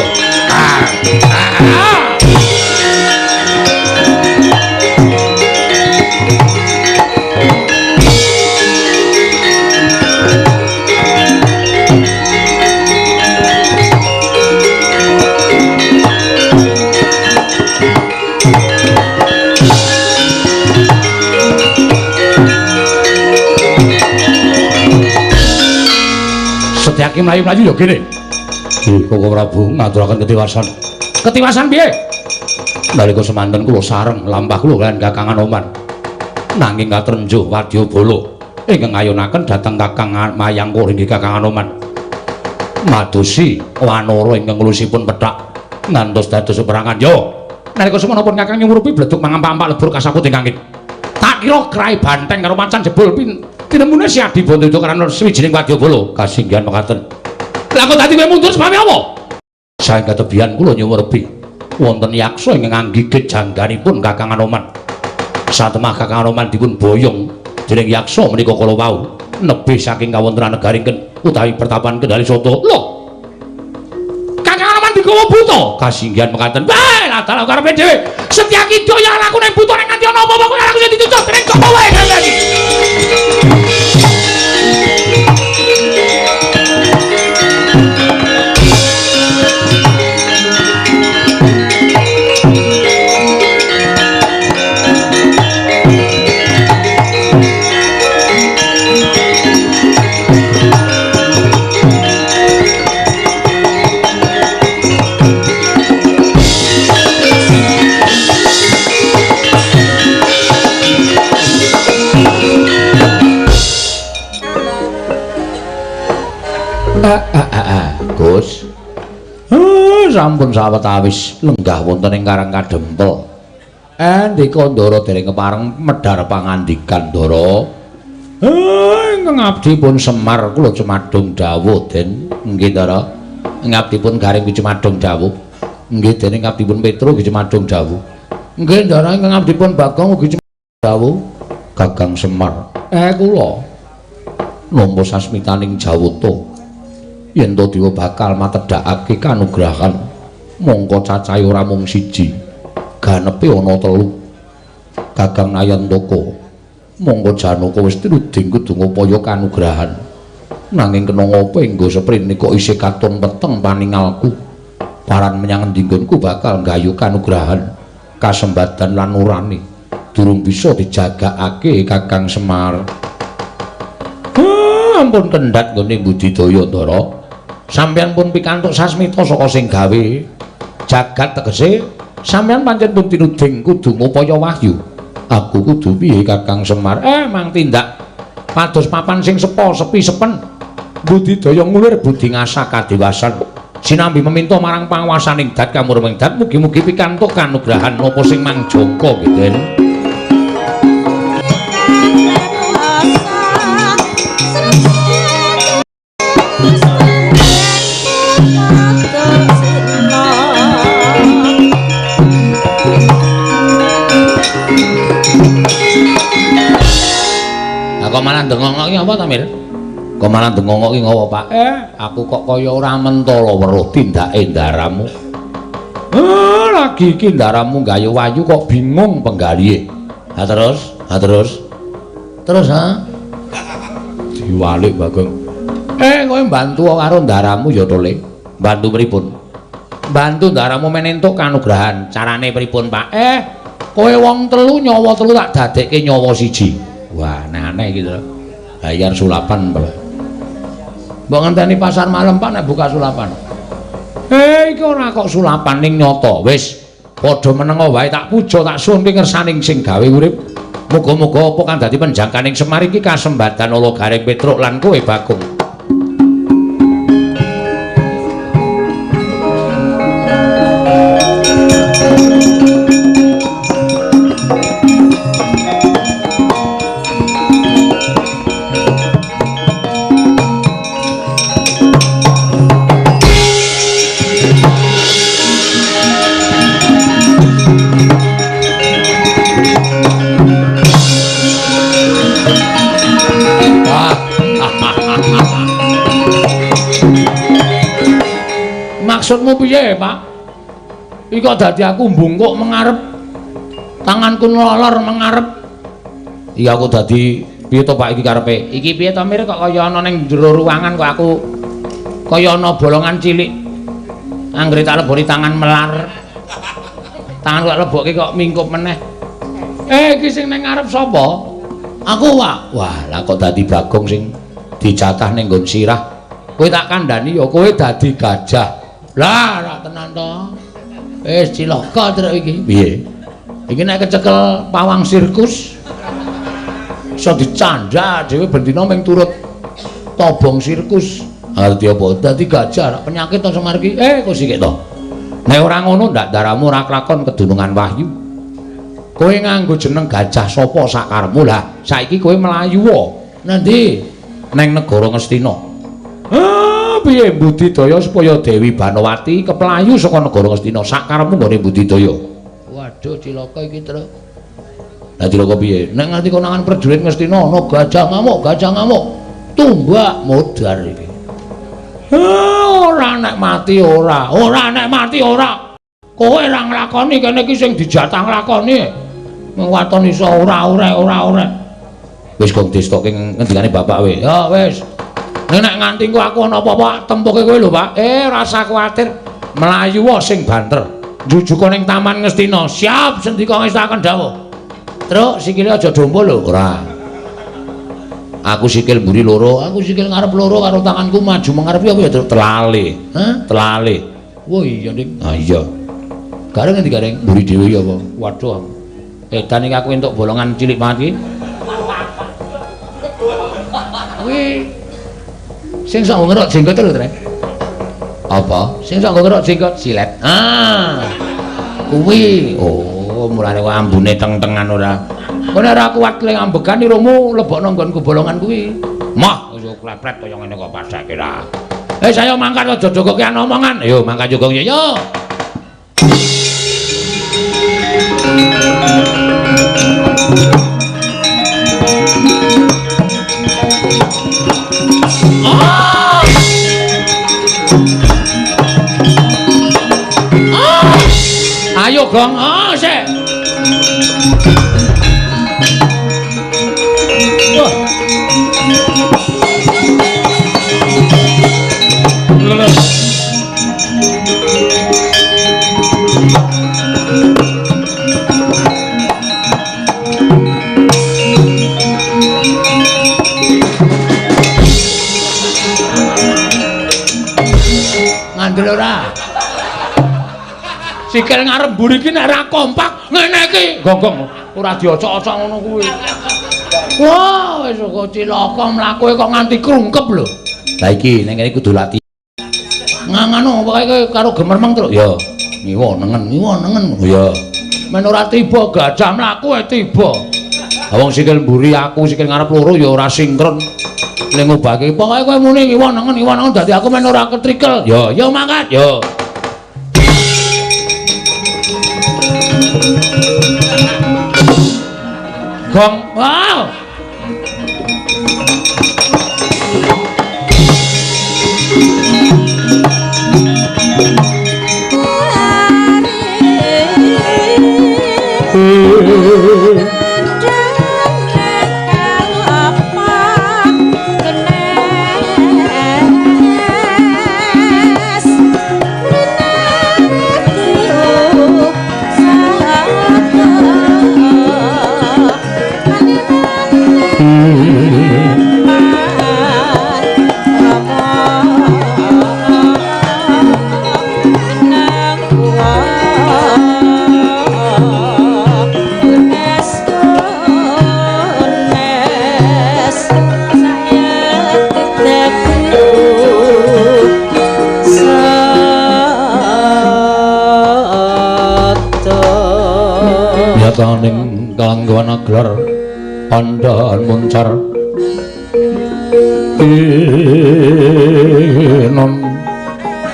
Speaker 3: Setyaki mlayu-mlayu ya kene.
Speaker 1: Nggih, Koko Prabu ngaturaken ketiwasan.
Speaker 3: Ketiwasan piye?
Speaker 1: Nalika semanten kula sareng lampah kula kaliyan Kakang Anoman. Nanging katrenjuh wadyabala ingkang ngayunaken dhateng Kakang Mayangkara inggih Kakang Anoman. Madosi wanara ingkang ulusipun pethak ngantos dados peperangan.
Speaker 3: Yo, nalika semono pun Kakang nyumurupi bledug mangampak-ampak lebur kasaput ingkang angin. Tak kira krai banteng karo macan jebul pin tinemune si Adi Bandayuda karana swijining wadyabala.
Speaker 1: Kasinggihan mekaten.
Speaker 3: Lah kok dadi kowe mundur sebab apa?
Speaker 1: Saking katebihan kula nyumurupi wonten yaksa ingkang nggigit jangganipun Kakang Anoman. Satemah Kakang Anoman dipun boyong dening yaksa menika kala wau nebih saking kawontenan negari utawi pertapan Kendali Soto.
Speaker 3: Lho. Kakang Anoman digawa
Speaker 4: Buta kasinggihan mekaten. Wae lah dalah karepe dhewe. Setyaki daya laku ning buta ning nganti ana apa-apa kowe aku sing ditutup dening sapa wae kandhani.
Speaker 1: Gus. Sampun sawetawis lenggah wonten ing Karang Kadempel. Ndika Ndara dereng kepareng medhar pangandikan Ndara. Ingkang abdi pun Semar kula cumadung dawuh Den. Nggih Ndara. Ing abdi pun Gareng cumadung dawuh. Nggih Den ing abdi pun Petro cumadung dawuh. Nggih Ndara ingkang abdi pun Bagong ugi cumadung dawuh. Gagang Semar. Kula nampa sasmitaning Jawata. Yen to dewa bakal matedhakake kanugrahan mongko cacahe ora mung siji ganepe ana telu. Gagang Nayantaka mongko Janaka wis truding kudu ngupaya kanugrahan nanging kena ngapa enggo seprene kok isih katon peteng paningalku paran menyang endi nggonku bakal nggayuh kanugrahan kasembadan lan urane durung bisa dijagakake Kakang Semar. Ampun kendhat nggone budidaya Ndara. Sampeyan pun pikantuk sasmita saka sing gawe jagat tegese sampeyan pancen pun tinuding kudu ngupaya wahyu. Aku kudu piye Kakang Semar? Mang tindak pados papan sing sepo sepi sepen. Budidaya ngulir budi ngasah kadewasan. Sinambi meminta marang panguwasaning dat kamurming dat mugi-mugi pikantuk kanugrahan napa sing mangjangka nggih Den. Kok malah ndengongok iki apa ta, Mir? Kok malah ndengongok iki ngopo, Pak? Aku kok kaya ora mentala weruh tindake ndaramu. Lagi iki ndaramu gayu wayu kok bingung penggalihe. Ha terus? Ha terus? Terus ha? Diwalik Bagong. Kowe mbantu karo ndaramu ya to, Le? Mbantu pripun? Mbantu ndaramu men entuk kanugrahan. Carane pripun, Pak? Kowe wong telu nyawa telu tak dadekke nyawa siji. Wah, aneh-aneh iki to. Bayar sulapan, Pak. Mbok ngenteni pasar malam, Pak, nek buka sulapan. Iki ora kok sulapan ning nyata. Wis, padha menengo wae tak puja, tak suwunke ngersaning sing gawe urip. Muga-muga apa kang dadi penjangkaning Semar iki kasembadan ala Gareng Petruk lan kowe Bagong. Maksudmu piye, Pak? Iki kok dadi aku mbungkuk mengarep. Tanganku nglolor mengarep. Iki aku dadi piye to, Pak, iki karepe? Iki piye to, Mir, kok kaya ana ning jero ruangan kok aku kaya ana bolongan cilik. Anggere tak leboni tangan melar. Tangan kok lebokke kok mingkup meneh. Iki sing ning ngarep sapa? Aku, Pak. Wah, lah kok dadi Bagong sing dijatah ning nggon sirah. Kowe tak kandhani ya kowe dadi gajah. Lah, ora tenan to. Wis cilaka truk iki. Piye? Iki nek kecekel pawang sirkus iso dicandha dhewe bendina mung turut tobong sirkus. Dadi apa? Dadi gajah, penyakit to Semar iki. Kok sikik to. Nek ora ngono ndak daramu ora klakon kedunungan wahyu. Kowe nganggo jeneng gajah sapa sakarepmu lah. Saiki kowe mlayu Nanti neng negara Ngastina. Piye budidaya supaya Dewi Banowati keplayu saka negara Ngastina sakarepmu nggone budidaya. Waduh cilaka iki, Truk. Lah cilaka piye? Nek nganti konangan prajurit Ngastina ana gajah ngamuk, tumbak modar iki.
Speaker 4: Ora nek mati ora. Ora nek mati ora. Kowe ora nglakoni kene iki sing dijatah nglakoni. Mung waton iso ora ora ora ora.
Speaker 1: Wis gong distoke ngendikane bapak we.
Speaker 4: Ya wis. Nek nganti engko aku ana apa-apa tempuke kowe lho, Pak. Rasa kuwatir.
Speaker 1: Mlayu wae sing banter.
Speaker 4: Njujuka ning Taman Ngastina. Siap sendika ngestakaken dawuh.
Speaker 1: Truk sikile aja dombo lho. Ora. Aku sikil mburi loro, aku sikil ngarep loro karo tanganku maju mengarep ya apa ya Truk? Telale. Hah? Telale. Wah iya, Dik. Ah iya. Gareng endi gareng? Mburi dhewe ya apa?
Speaker 4: Waduh. Edan iki aku entuk bolongan cilik banget iki. Kuwi sing sok ngerok jenggot lho, Trek.
Speaker 1: Apa?
Speaker 4: Sing sok ngerok jenggot silet. Ah. Kuwi.
Speaker 1: Oh, mulane kok ambune teng-tengan ora.
Speaker 4: Kowe ora kuat le ambegan iromu lebokno nggonku bolongan kuwi.
Speaker 1: Mah, wis klepret kaya ngene kok padake ra.
Speaker 4: Saya mangkat aja jogokean omongan.
Speaker 1: Ayo mangkat jogong ya. Yo.
Speaker 4: Ah! Ah! Ayo gong, ah sik. Wah. Ngandel ora? Sikil ngarep mburi iki nek ora kompak ngene iki. Gonggong ora diocok-ocok ngono kuwi. Wah, wis kok cilaka mlakuke kok nganti krungkep lho.
Speaker 1: Lah iki ning kene kudu latihan.
Speaker 4: Ngangano pokoke karo gemermeng terus.
Speaker 1: Ya, ngiwa nengen, ngiwa nengen. Ya.
Speaker 4: Men ora tiba gajah mlaku e tiba.
Speaker 1: Lah wong sikil mburi aku sikil ngarep loro ya ora sinkron. Le ngobahke
Speaker 4: pokoke kowe muni ngiwa nengen, ngiwa nengen dadi aku men ora ketrikel.
Speaker 1: Ya,
Speaker 4: ya mangkat.
Speaker 1: Ya.
Speaker 4: Gong. Wow.
Speaker 1: Nyataning kalangguan aglar pandhan muncar tinon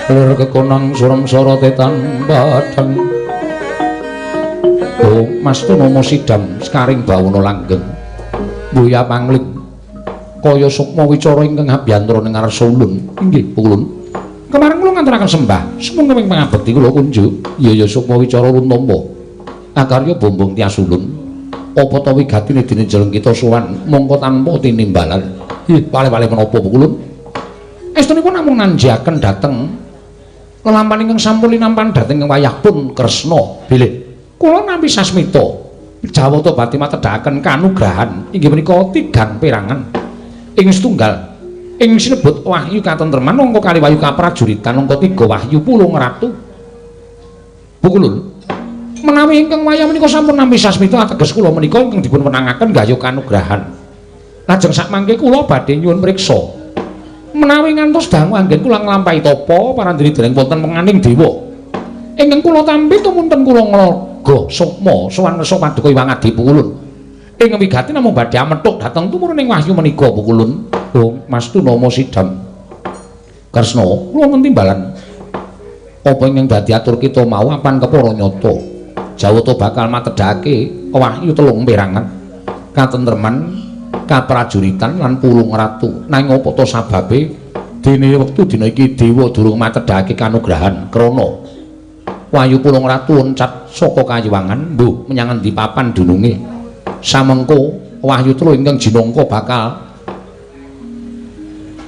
Speaker 1: lir kekonang surem sorote tanpa padhang. Oh Mas Tunomo sidam sekaring bawana langgeng buya pangling kaya sukma wicara ingkang abiyantara ning ngarsa ulun. Inggih ulun kemarin kula nganturaken sembah sumangga ing pangabekti kula kunjuk. Iya ya sukma wicara ulun tampa akarya bombong tias ulun. Apa ta wigatine dene jeleng kita sowan mongko tanpa tinimbalan. Ih pale-pale menapa ulun? Estunipun namung nanjiaken dhateng lelampahan ingkang sampun linampan dhateng wayah pun Kresna. Bilih kula nampi sasmita jawata badhe matedhakaken kanugrahan inggih menika tigang perangan ing setunggal ing sinebut wahyu katentreman angka kali wahyu kaprajuritan angka 3 wahyu pulung ratu. Pukulun menawi ingkang wayah menika sampun nampi sasmita ateges kula menika ingkang dipun wenangaken gayuh kanugrahan. Lajeng sakmangke kula badhe nyuwun priksa menawi ngantos dangu anggen kula nglampahi tapa parandene dereng wonten menganing dewa ingkang kula tampi tumunten kula nglaga sukma sowan ngersa paduka Hyang Adi Pukulun. Ing wigati namung badhe amethuk dhateng tumurun ing wahyu menika Pukulun. Oh Mas Tunomo sidam Kresna kula wonten timbalan apa ingkang dadi atur kita mau apan kepara nyata jawata bakal matedhake wahyu telung perangan katentreman kaprajuritan lan pulung ratu. Nanging apa ta sababe Dene wektu dina iki dewa durung matedhake kanugrahan krana Wahyu Pulung Ratu oncat saka kayiwangan mbuh menyang endi papan dununge. Samengko wahyu telu ingkang jinangka bakal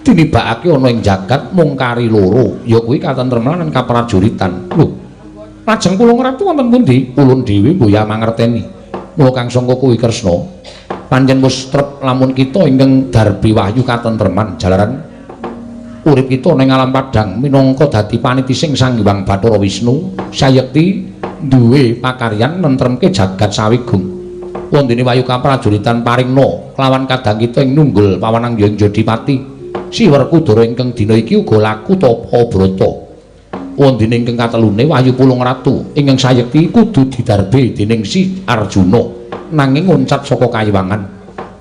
Speaker 1: tinibakake ana ing jagat mung kari loro, ya kuwi katentreman lan kaprajuritan. Lho, lajeng Pulung Ratu wonten pundi? Ulun dhewe mboya mangerteni. Mula kang sangka kuwi Kresna, pancen wis trep lamun kita ingkang darbi wahyu katentreman jalaran urip kita ning alam padhang minangka dadi panitising Sang Hyang Bathara Wisnu sayekti duwe pakaryan nentremke jagat sawigung. Wondene wahyu kaprajuritan paringna kelawan kadang kita ing nunggul pawanang ing Jodipati. Si Werkudara ingkang dina iki uga laku tapa brata. Wondene ingkang katelune Wahyu Pulung Ratu ingkang sayekti kudu didarbe dening si Arjuna nanging oncat saka kayiwangan.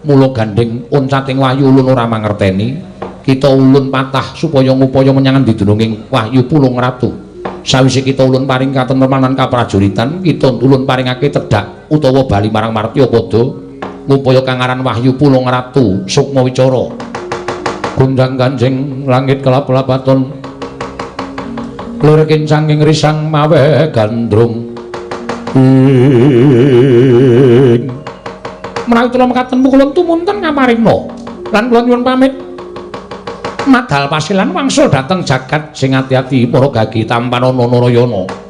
Speaker 1: Mula gandheng oncating wahyu ulun ora mangerteni. Kita ulun patah supaya ngupaya menyang endi dununging Wahyu Pulung Ratu. Sawise kita ulun paring katentreman lan kaprajuritan, kita ulun paringake tedhak utawa bali marang martya padha ngupaya kang aran Wahyu Pulung Ratu Sukma Wicara. Gundang ganjing langit kelap-lapaton lir kincang ing risang mawe gandrung ing menawi kula mekaten kula tumunten ngaparingna lan kula nyuwun pamit madal pasilan wangsul dhateng jagat sing ati-ati para gagi tampanana Narayana.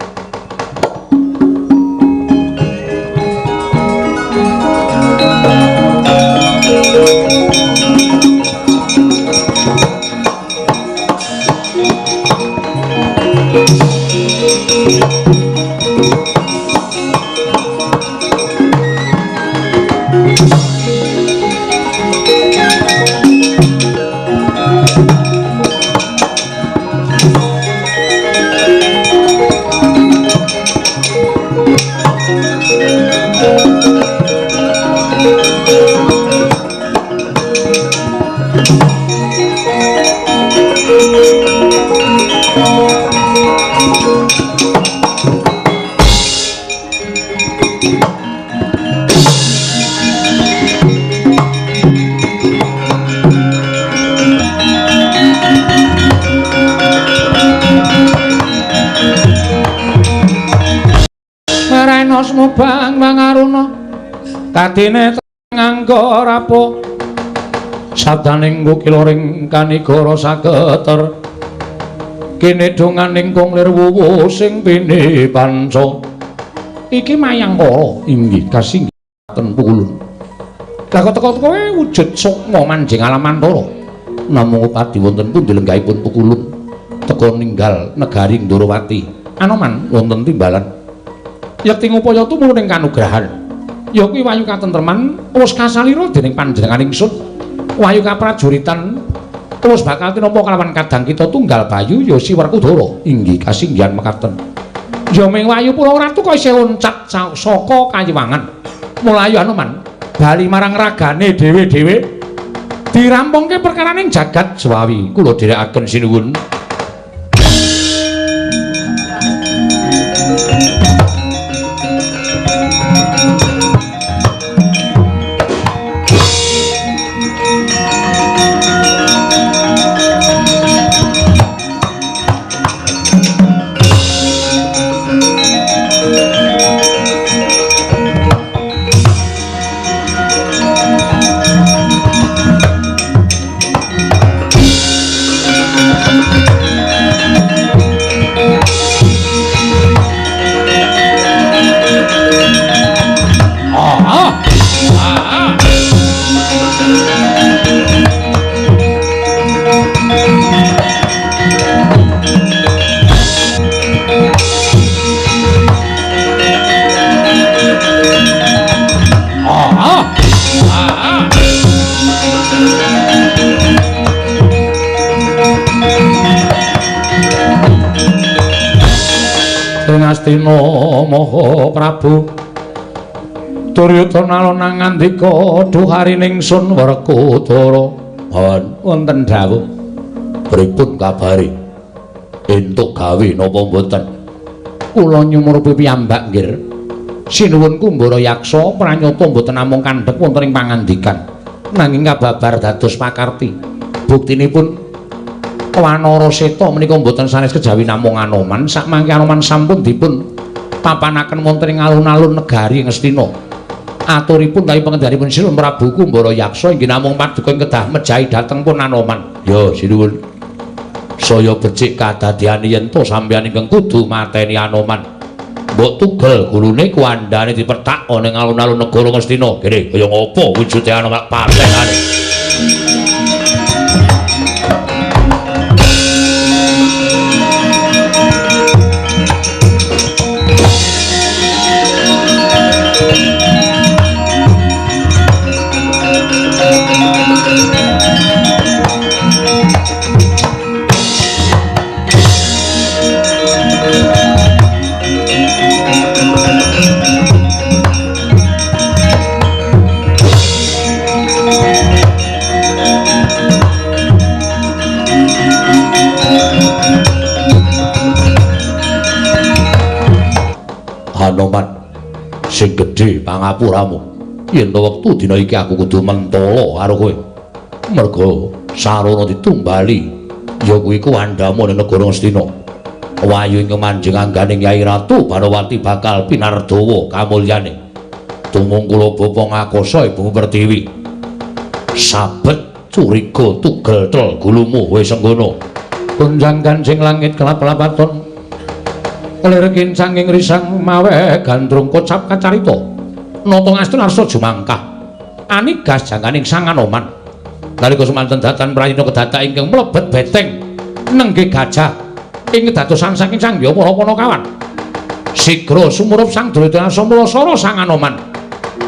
Speaker 1: Bang mangaruna kadine nganggo rapo sabdaning kukila ring kanigara saketer kene donganing kong lir wuwu sing pini panca iki mayangkara inggih kasinggihaken pukulun lah teka-teka wujud sukma manjing alam antara namung upadi wonten pundi lenggahipun pukulun teka ninggal negari Ndorowati Anoman wonten timbalan yekti ngupaya tumurun ing kanugrahan ya kuwi wahyu katentreman wis kasalira dening panjenengan ingsun wahyu kaprajuritan terus bakal tinampa kalawan kadang kita tunggal bayu ya si Werkudara inggih kasinggihan mekaten ya ming Wahyu Pulung Ratu kok isih loncat saka kayiwangan mulayu Anoman bali marang ragane dhewe-dhewe dirampungke perkaraning jagat Jawi kula dherekaken sinuwun. Astina Maha Prabu Duryudana lonang ngandika duharining sun Werkudara wonten dawuh pripun kabare entuk gawe napa mboten kula nyumurupi piyambak nggih sinuwun Kumbara Yaksa pranyata mboten namung kandhek wonten ing pangandikan nanging kababar dados pakarti buktinipun
Speaker 3: Wanara Seta menika mboten sanes kejawi namung Anoman, sakmangke Anoman sampun dipun papanaken wonten ing alun-alun negari Ngastina. Aturipun kali pangendharipun Sinuwun Prabu Kumbara Yaksa inggih namung paduka ing kedah mejahi dhateng pun Anoman.
Speaker 1: Ya, sinuwun. Saya becik kadadeyan yen to sampeyan ingkang kudu mateni Anoman. Mbok tugel gulune kuwandane dipethak ana ing alun-alun negara Ngastina. Kene kaya ngopo wujude Anoman patenane. Anoman sing gedhe pangapuramu, yen to wektu dina iki aku kudu mentala karo kowe, merga sarana ditumbali ya kuwi kuwandhamu ning negara Ngastina. Wayu ing manjing angganing Yai Ratu Banowati bakal pinardawa kamulyane. Tumungkula bapa ngakosa Ibu Pertiwi. Sabet curiga tugel tel gulumu wis senggono.
Speaker 3: Gonjang ganjing langit kelap-lapaton. Lir kincang ing risang mawe gandrung kocap kacarita. Nata Ngastina arsa jumangkah. Anigas jangkaning Sang Anoman. Nalika semanten datan prayitna kedadak ingkang mlebet beteng nenggih gajah ing kedadosan saking Sang Hyang para Panakawan. Sigra sumurup Sang Duryudana Samulasara Sang Anoman.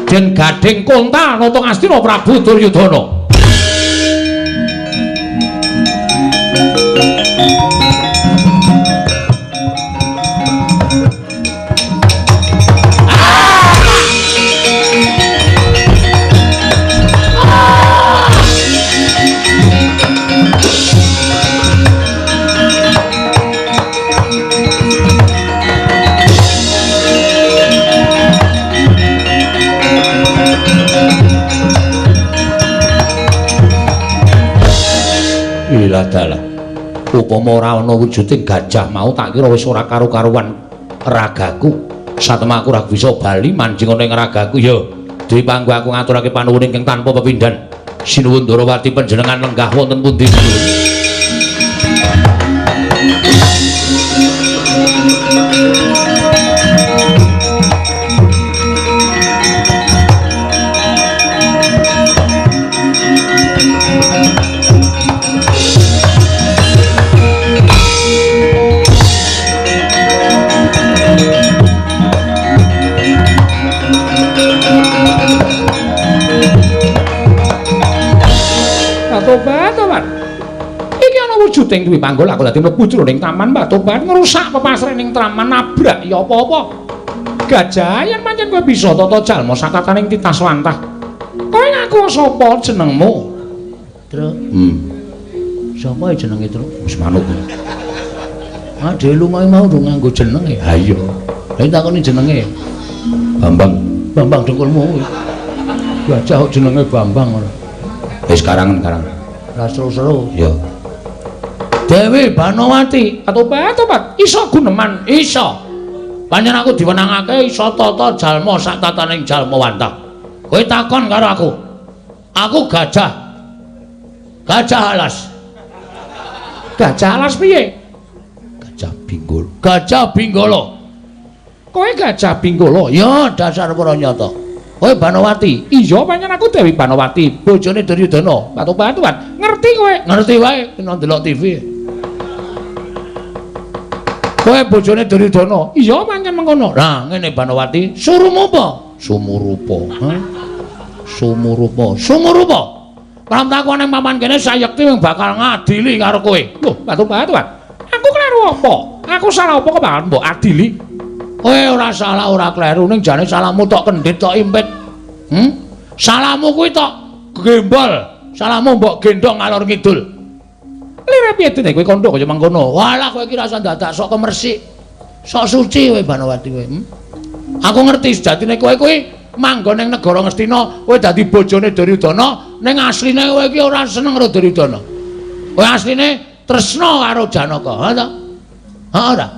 Speaker 3: Den gadhing kontal Nata Ngastina Prabu Duryudana.
Speaker 1: Iladalah.
Speaker 3: Upama ora ana wujuding gajah mau tak kira wis ora karu-karuan ragaku. Satema aku ora bisa bali manjing ana ing ragaku ya. Dipanggo aku ngaturake panuwun ingkang tanpa pepindhan. Sinuwun Ndorowati panjenengan lenggah wonten pundi? Tobat-tobat. Iki ana wujuding kuwi panggul aku dadi mlebu jroning taman Batobat ngrusak pepasrening taman nabrak ya apa-apa. Gajah yen pancen kowe bisa tata jalma sakataning titas wantah. Kowe ngaku sapa jenengmu?
Speaker 4: Tru. Sapa jenenge, Tru?
Speaker 3: Wis manuk.
Speaker 4: Ah, dhewe lunga mau ndung nganggo jenenge.
Speaker 3: Ha iya.
Speaker 4: Lah takoni jenenge.
Speaker 3: Bambang.
Speaker 4: Bambang dengkulmu kuwi. Gajah kok jenenge Bambang ora.
Speaker 3: Wis karangan-karangan.
Speaker 4: Ora seru-seru.
Speaker 3: Ya.
Speaker 4: Dewi Banowati,
Speaker 3: Tobat-tobat iso guneman
Speaker 4: iso. Pancen aku diwenangake iso tata jalma sak tataning jalma wantah. Kowe takon karo aku. Aku gajah. Gajah alas.
Speaker 3: Gajah alas piye?
Speaker 1: Gajah Binggolo.
Speaker 4: Gajah Binggolo.
Speaker 3: Kowe gajah Binggolo?
Speaker 4: Ya, dasar para nyata. Kowe Banowati.
Speaker 3: Iya, pancen aku Dewi Banowati,
Speaker 4: bojone Duryudana.
Speaker 3: Batu-batuan. Ngerti kowe?
Speaker 4: Ngerti wae, kena ndelok TV. Kowe bojone Duryudana.
Speaker 3: Iya, pancen mengkono.
Speaker 4: Lah, ngene Banowati, surumu apa?
Speaker 1: Sumurupa.
Speaker 4: Hah? Sumurupa. Sumurupa. Pramta aku nang papan kene sayekti wing bakal ngadili karo kowe.
Speaker 3: Loh, batu-batuan. Aku kleru apa? Aku salah apa kok bakal mbok adili?
Speaker 4: Kowe ora salah, ora kleru, ning jane salahmu tok kendhit tok impit. Salahmu kuwi tok gembol, salahmu mbok gendhong ngalor ngidul.
Speaker 3: Lire piye dene kowe kandha kaya mangkono?
Speaker 4: Walah kowe iki rasa dadak sok kemersik. Sok suci kowe Banowati kowe. Aku ngerti sejatine kowe kuwi manggon ning negara Ngastina, kowe dadi bojone Duryudana, ning asline kowe iki ora seneng karo Duryudana. Kowe asline Tresna karo Janaka, ha ta? Ha ora?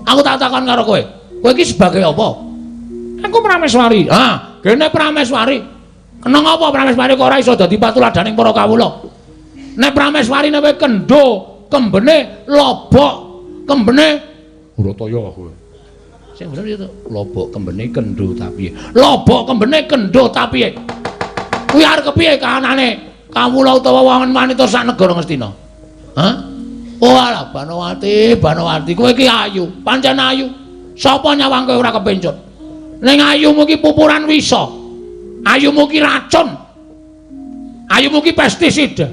Speaker 4: Aku tak takon karo kowe. Kowe iki sebagai apa? Aku Prameswari. Ha, kene Prameswari. Kena ngapa Prameswari kok ora iso dadi patuladaning para kawula? Nek Prameswari nek kowe kendho, kembene lobok, kembene
Speaker 1: Urataya kowe.
Speaker 4: Sing bener itu lobok kembene kendho tapiye. Lobok kembene kendho tapiye. Kuwi arep kepiye kahanane kawula utawa wong wanita sak negara Ngastina? Hah? Oh alah Banowati, Banowati, kowe iki ayu, pancen ayu. Sapa nyawang kowe ora kepencut? Ning ayumu iki pupuran wisa. Ayumu iki racun. Ayumu iki pestisida.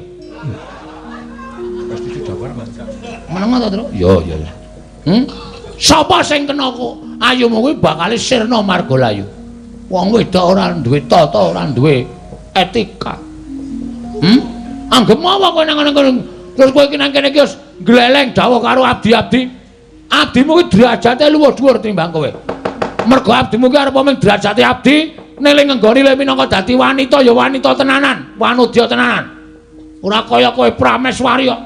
Speaker 1: Pestisida apa?
Speaker 4: Meneng ta, Tru? Ya, ya, ya. Sapa sing kena kok ayumu kuwi bakal sirna marga layu. Wong wedok ora duwe tata, ora duwe etika. Anggep apa kowe nang ngene terus kowe iki nang kene iki wis gleleng dawuh karo abdi-abdi. Abdimu iki derajate luwih dhuwur timbang kowe. Mergo abdimu iki arep mung derajate abdi, ning ngenggoni le minangka dadi wanita ya wanita tenanan, wanudya tenanan. Ora kaya kowe Prameswari kok.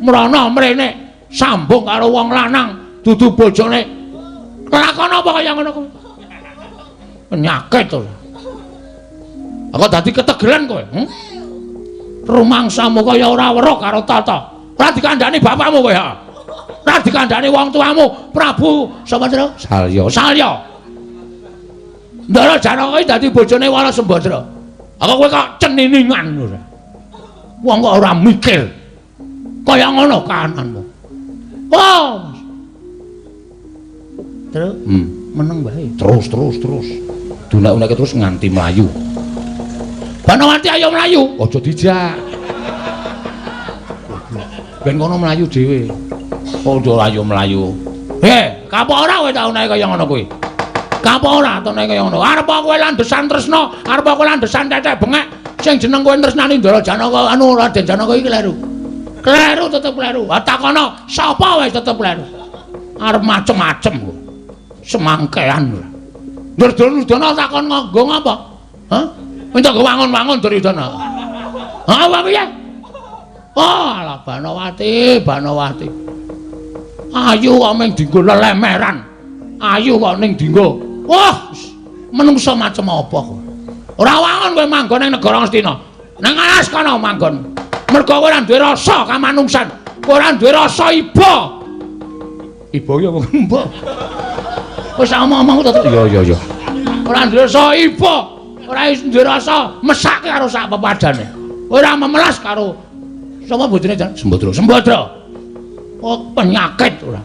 Speaker 4: Mrono mrene sambung karo wong lanang dudu bojone. Lakon apa kaya ngono kuwi? Penyakit to. Aku dadi ketegelen kowe. Rumangsamu kaya ora weruh karo tata. Ora dikandhani bapakmu kowe ha. Ora dikandhani wong tuamu, Prabu sapa jenenge? Salya. Salya. Ndara Janaka iki dadi bojone Wara Sembadra. Aku kowe kok ceniningan ora. Wong kok ora mikir. Kaya ngono kahananmu. Oh. Terus meneng wae.
Speaker 1: Terus terus. Dunak-unake terus nganti mlayu.
Speaker 4: Banowati ayo mlayu.
Speaker 1: Aja dijak. Ben kono mlayu dhewe.
Speaker 4: Aja ayo mlayu. Kapok ora kowe tak unahe kaya ngono kuwi. Kapok ora tak unahe kaya ngono. Arep kowe landesan tresna, arep kowe landesan tetek bengek sing jeneng kowe tresnani Ndara Janaka anu Raden Janaka iki kleru. Kleru tetep kleru. Ha takono sapa wae tetep kleru. Arep macem-macem kowe. Semangkean ora. Duryudana takon nganggo ngapa? Hah? Minta wangun-wangun Duryudana. Ha apa piye? Oh, alah Banowati, Banowati. Ayu kok mung dinggo lelemeran. Ayu kok ning dinggo. Wah, menungsa macem apa kowe? Ora wangun kowe manggon ning negara Ngastina. Nang alas kono manggon. Mergo kowe ora duwe rasa kamanungsan. Kowe ora duwe rasa iba.
Speaker 1: Iba ki apa?
Speaker 4: Mbok. Wis omong-omong to.
Speaker 1: Iya, iya, iya.
Speaker 4: Ora duwe rasa iba. Ora duwe rasa mesake karo sak pepadane. Ora memelas karo sapa bojone jan?
Speaker 1: Sembadra.
Speaker 4: Sembadra. Oh, penyakit ora.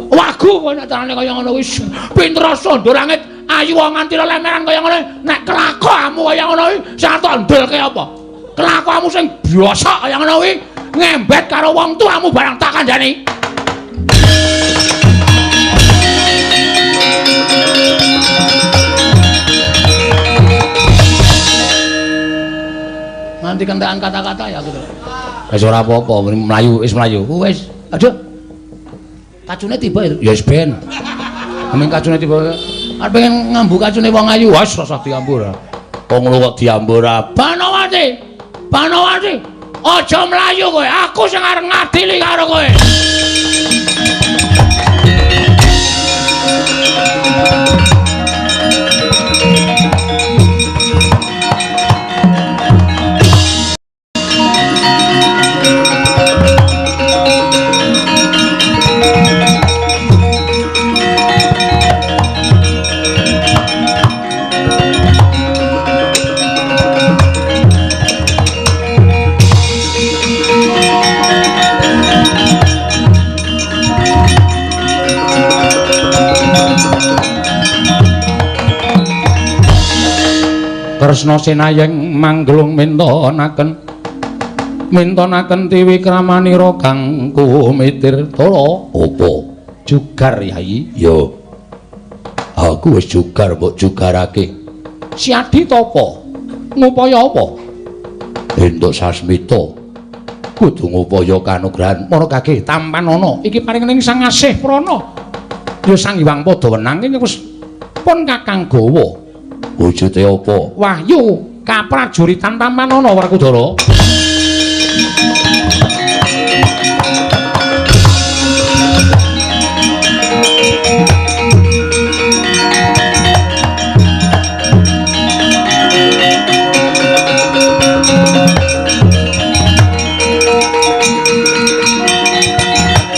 Speaker 4: Wagu kowe nek carane kaya ngono kuwi pinter sondo langit, ayu nganti lemeran kaya ngono, nek kelakuanmu kaya ngono kuwi sing arep ndelke apa? Kelakuanmu sing biasa kaya ngono kuwi ngembet karo wong tuamu barang tak kandhani. Nganti kentekan kata-kata ya aku.
Speaker 1: Wis ora apa-apa, mlayu wis mlayu.
Speaker 4: Wis, aduh. Kacune tiba itu.
Speaker 1: Ya wis ben. Ameng kacune tiba.
Speaker 4: Arep pengen ngambu kacune wong ayu,
Speaker 1: wis rasah diambu ora. Wong ngono kok diambu ora.
Speaker 4: Banowati. Banowati. Aja mlayu kowe, aku sing arep ngadili karo kowe.
Speaker 3: Kresna sinayeng mangglung mintonaken mintonaken tiwikramanira kang kumitir tala.
Speaker 1: Apa jugar yai? Ya aku wis jugar mbok jugarake.
Speaker 3: Siadi tapa ngupaya apa?
Speaker 1: Entuk sasmita kudu ngupaya kanugrahan
Speaker 3: para kage tampanana iki paring ning Sang Asih Prana. Ya Sang Hyang Padawenang iki wis pun kakang gawa.
Speaker 1: Wujude apa?
Speaker 3: Wahyu kaprajuritan tampanana Werkudara.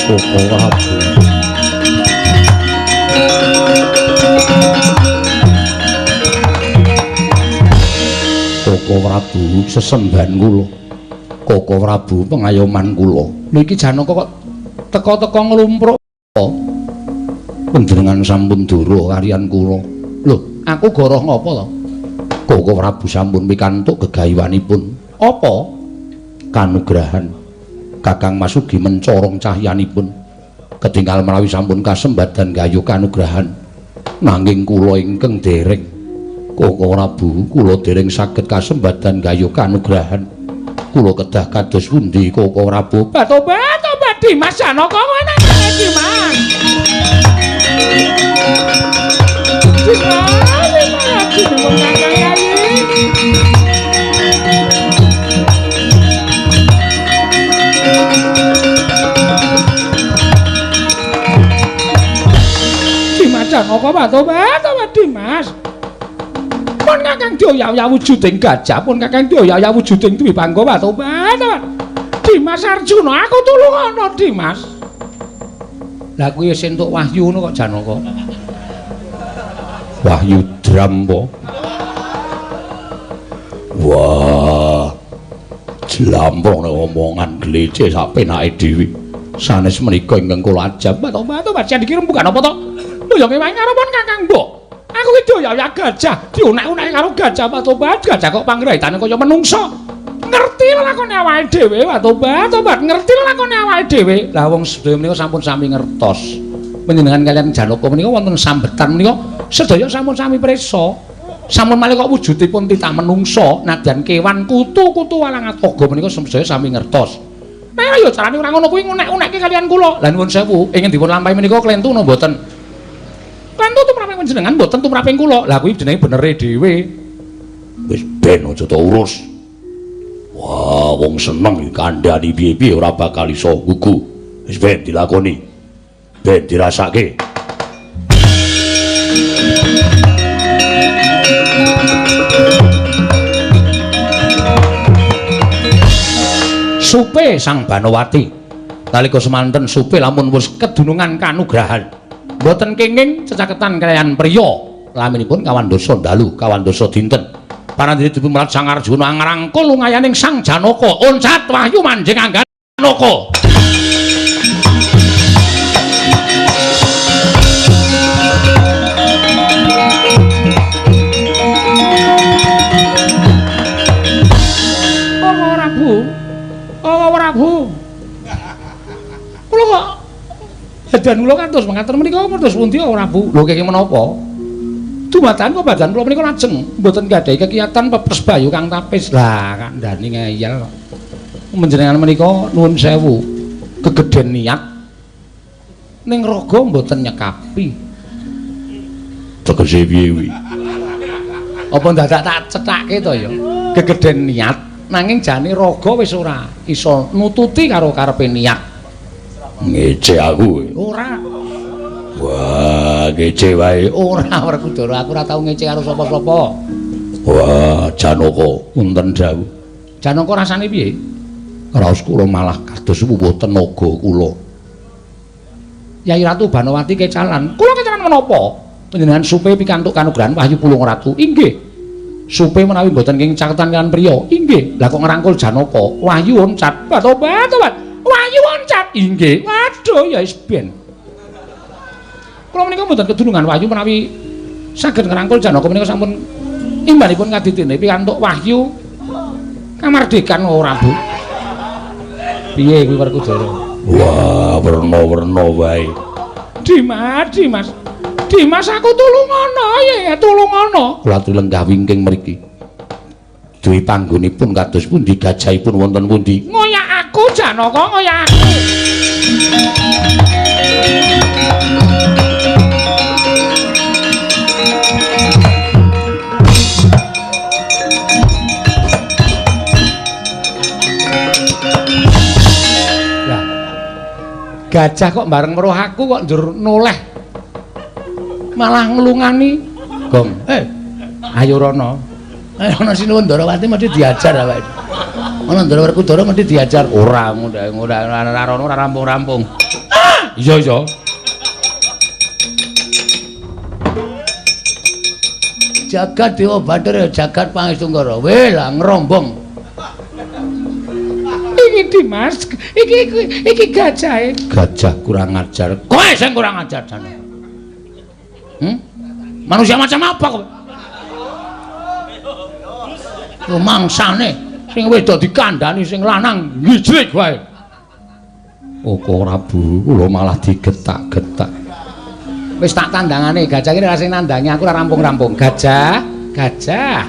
Speaker 1: Koko Prabu. Koko Prabu sesembahan kula. Koko Prabu pengayoman kula. Lho iki Janaka kok teka-teka nglumpruk. Panjenengan sampun dura kaliyan kula. Lho, aku goroh ngapa to? Koko Prabu sampun pikantuk gegayuhanipun. Apa? Kanugrahan Kakang Mas ugi mencorong cahyanipun. Ketinggal menawi sampun kasembadan gayuh kanugrahan. Nanging kula ingkang dereng. Koko Prabu, kula dereng saged kasembadan gayuh kanugrahan. Kula kedah kados pundi Koko Prabu?
Speaker 4: Tobat, Dimas Janaka kowe nang Dimas. Dimas Janaka tobat Dimas. Pun Kakang Dioyaya wujuding gajah, pun Kakang Dioyaya wujuding Dwipangga tobat. Dimas Arjuna, aku tulungono Dimas.
Speaker 3: Lah kuwi wis entuk wahyu ngono kok Janaka.
Speaker 1: Wahyu Drampa. Wah. Jlamprong nek omongan glece sak penake dhewe. Sanes menika ingkang kula ajab.
Speaker 4: Tobat jan iki rembugan apa to? Lho ya ngewangi karo pun Kakang Mbok. Aku iki dioyaya gajah, diunek-uneki karo gajah tobat, gajah kok pangraitane kaya menungsa. Ngerti lakone awake dhewe, tobat, ngerti lakone awake dhewe.
Speaker 3: Lah wong sedaya menika sampun sami ngertos. Panjenengan kaliyan Janaka menika wonten sambetan menika sedaya sampun sami prisa. Sampun malih kok wujudipun titah menungsa, nadyan kewan kutu-kutu walang atoga menika sedaya sami ngertos.
Speaker 4: Nah ya carane ora ngono kuwi ngunek-unekke kaliyan kula.
Speaker 3: Lah nuwun sewu, ingin dipun lampahi menika klentu napa mboten?
Speaker 4: Klentu tumraping panjenengan mboten tumraping kula.
Speaker 3: Lah kuwi jenenge benere dhewe.
Speaker 1: Wis ben aja ta urus. Wah, wong seneng kandhani piye-piye ora bakal iso gugu. Wis ben dilakoni. Ben dirasake.
Speaker 3: Supe Sang Banowati. Nalika semanten Supe lamun wis kedunungan kanugrahan. Mboten kenging cecaketan kaliyan priya. Laminipun kawandosa dalu, kawandosa dinten. Parandene dipun merat Sang Arjuna ngrangkul lungayaning Sang Janaka. Oncat wahyu manjing Angganaka.
Speaker 4: Oh Prabu. Oh Prabu. Kula kok badan kula kantos mengaten menika terus pundi Prabu?
Speaker 3: Lho kenging menapa?
Speaker 4: Dumadakan kok badan kula menika lajeng mboten gadhahi kegiatan pepes bayu kang tapis.
Speaker 3: Lah kandhani ngeyel kok. Panjenengan menika nuwun sewu, kegedhen niat ning raga mboten nyekapi.
Speaker 1: Tegese piye kuwi?
Speaker 3: Apa dadak tak cethake to ya? Kegedhen niat nanging jane raga wis ora iso nututi karo karepe niat.
Speaker 1: Ngece aku.
Speaker 3: Ora.
Speaker 1: Wah, ngece wae.
Speaker 3: Ora Werkudara, aku ora tau ngece karo sapa-sapa.
Speaker 1: Wah, Janaka, wonten dawuh.
Speaker 3: Janaka rasane piye?
Speaker 1: Raos kula malah kados wuwuh tenaga kula.
Speaker 3: Yai Ratu Banowati kecalan. Kula kecalan menapa? Panjenengan supe pikantuk kanugrahan Wahyu Pulung Ratu. Inggih. Supe menawi mboten kenging caketan kaliyan priya. Inggih. Lah kok ngrangkul Janaka? Wahyu oncat.
Speaker 4: Tobat, tobat. Wahyu oncat. Inggih. Waduh, ya wis ben. Kula menika mboten kedunungan wahyu menawi saged ngrangkul Janaka menika sampun imbanipun kaditine pikantuk wahyu kamardikan ora, Bu.
Speaker 3: Piye kuwi Werkudara?
Speaker 1: Wah, werna-werna wae.
Speaker 4: Dimas, Dimas. Dimas aku tulungono ya, tulungono.
Speaker 1: Kula lenggah wingking mriki. Duwe panggonipun kados pundi gajahipun wonten pundi?
Speaker 4: Ngoyak aku Janaka, ngoyak aku.
Speaker 3: Gajah kok bareng weruh aku kok njur noleh malah nglungani gong. Ayo rono. Ana Sinuwun Ndarawati mesti diajar awake. Ana Ndara Werkudara mesti diajar. Ora ora rono ora rampung-rampung. Iya, iya.
Speaker 1: Jagat Dewa Bathara jagat Pangestungkara. Weh lah ngrombong.
Speaker 3: Iki Dimas, iki gajahe.
Speaker 1: Gajah kurang ajar.
Speaker 3: Kowe sing kurang ajar jane. Manusia macam apa kowe?
Speaker 1: Mangsane
Speaker 3: sing wedok dikandani sing lanang ngijlik wae.
Speaker 1: Oh, ora Bu, kula malah digetak-getak.
Speaker 3: Wis tak tandangane, gajah iki ora sing nandangi aku ora rampung-rampung. Gajah, gajah.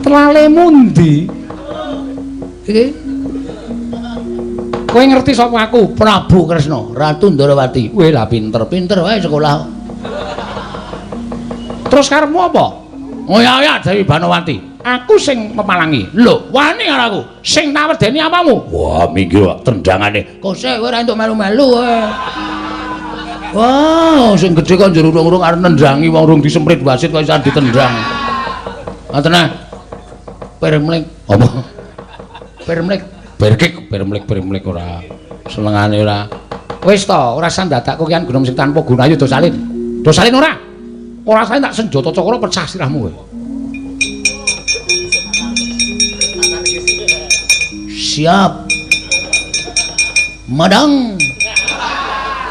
Speaker 3: Telale mundi?
Speaker 1: Iki.
Speaker 3: Kowe ngerti sapa aku?
Speaker 1: Prabu Kresna, Ratu Ndorowati.
Speaker 3: Weh lah pinter-pinter
Speaker 1: wae sekolah.
Speaker 3: Terus karepmu apa?
Speaker 1: Oh ya ya Dewi Banowati.
Speaker 3: Aku sing mepalangi. Lho, wani karo aku. Sing tak wedeni apamu?
Speaker 1: Wah, minggir tendangane. Kose kowe ora entuk melu-melu kowe. Wah, sing gedhe kok njur urung-urung arep nendangi wong urung disemprit wasit kok iso ditendang. Ngoten ah. Permlek. Apa? Permlek, berkik, permlek, permlek ora. Senengane ora.
Speaker 3: Wis to, ora usah ndadak kokian gunung sing tanpa guna ayo do salin. Do salin ora? Ora salin tak senjata cakra pecah sirahmu kowe.
Speaker 1: Siap. Madang.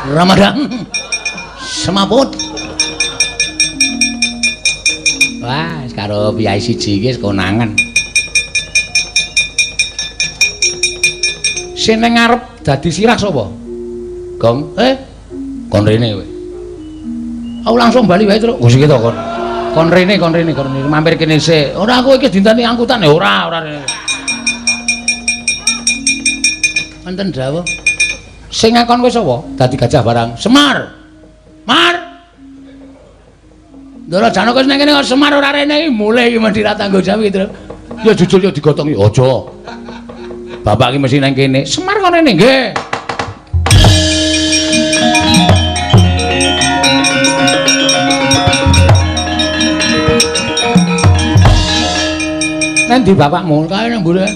Speaker 1: Ramadhan. Semaput.
Speaker 3: Wah, karo piyai siji iki wis konangan. Sing ning ngarep dadi sirah sapa?
Speaker 1: Gong, kon rene kowe. Aku langsung bali wae, Truk. Wis iki to kon.
Speaker 3: Kon rene, kon rene, kon rene mampir kene sik.
Speaker 1: Ora aku iki dinteni angkutan ya ora, ora rene. Wonten dawuh.
Speaker 3: Sing ngakon kowe sapa?
Speaker 1: Dadi gajah barang. Semar. Mar. Ndara Janaka wis nang kene kok Semar ora rene iki mulih iki mesti ra tanggung jawab iki, Truk.
Speaker 3: Ya jujur ya digotongi. Aja. Bapak iki mesti nang kene. Semar kon rene nggih. Nang ndi bapakmu?
Speaker 1: Kae nang mburi.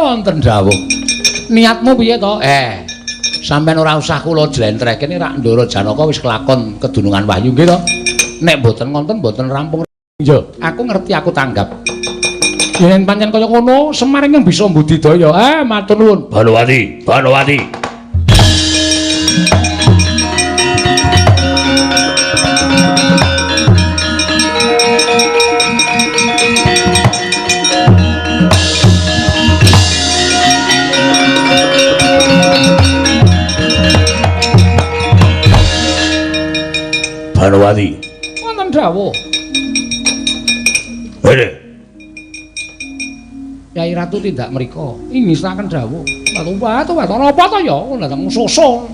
Speaker 3: Wonten dawuh. Niatmu piye to?
Speaker 1: Sampeyan ora usah kula jlentrehke rak Ndara Janaka wis kelakon kedunungan wahyu nggih to. Nek mboten ngonten mboten rampung.
Speaker 3: Iya, aku ngerti aku tanggap. Yen pancen kaya ngono, Semar ingkang bisa mbudidaya. Matur nuwun.
Speaker 1: Banowati, Banowati. Banowati.
Speaker 3: Wonten dawuh.
Speaker 1: Rene.
Speaker 3: Yai Ratu tindak mriko. Ingisaken dawuh. Watu watu napa to ya? Dateng susul.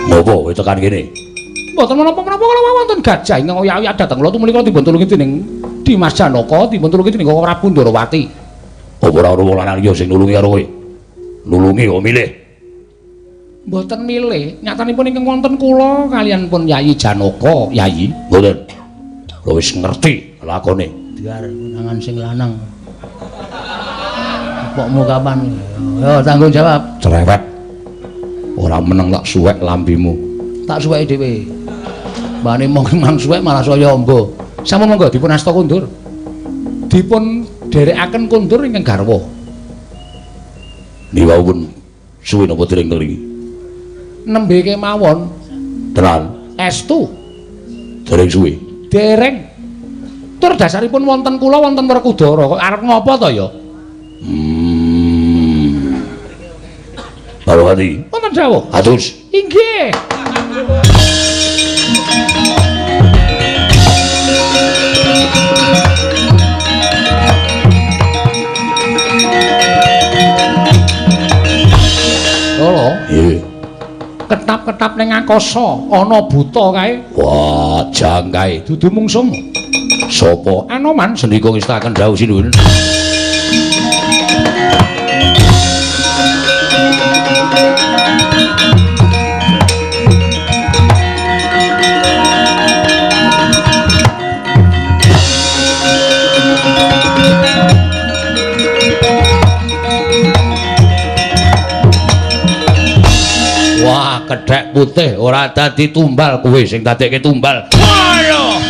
Speaker 1: Ngopo kowe tekan kene?
Speaker 3: Mboten menapa-menapa kala wonten gajah ingkang oyak-oyak dhateng kula tumuli kula dipun tulungi dening Dimas Janaka, dipun tulungi dening Prabu Ndorowati.
Speaker 1: Apa ora ana wong lanang liya sing nulungi karo kowe? Nulungi kok milih.
Speaker 3: Mboten milih, nyatanipun ingkang wonten kula kaliyan pun Yayi Janaka, Yayi.
Speaker 1: Mboten. Kula wis ngerti lakone. Biar nangan sing lanang. Pokmu kapan? Yo tanggung jawab. Cerewet. Ora meneng tak suwek lambimu. Tak suweki dhewe. Mbane mong mang suwek malah saya amba.
Speaker 3: Sampun monggo dipun asta kundur. Dipun dherekaken kundur ingkang garwa.
Speaker 1: Niku pun suwe napa dereng mriki?
Speaker 3: Nembe kemawon.
Speaker 1: Tenan.
Speaker 3: Estu.
Speaker 1: Dereng suwe.
Speaker 3: Dereng. Tur dasaripun wonten kula wonten Werkudara kok arep ngopo to ya?
Speaker 1: Banowati.
Speaker 3: Wonten dawuh.
Speaker 1: Atus.
Speaker 3: Inggih. Lho.
Speaker 1: Nggih.
Speaker 3: Ketap-ketap ning angkasa ana buta kae.
Speaker 1: Wah, jangkae
Speaker 3: dudu mungsum.
Speaker 1: Sapa?
Speaker 3: Anoman.
Speaker 1: Sendika ngestaken dawuh sinuwun. Kethek putih ora dadi tumbal, kowe sing dadekke tumbal. Ayo.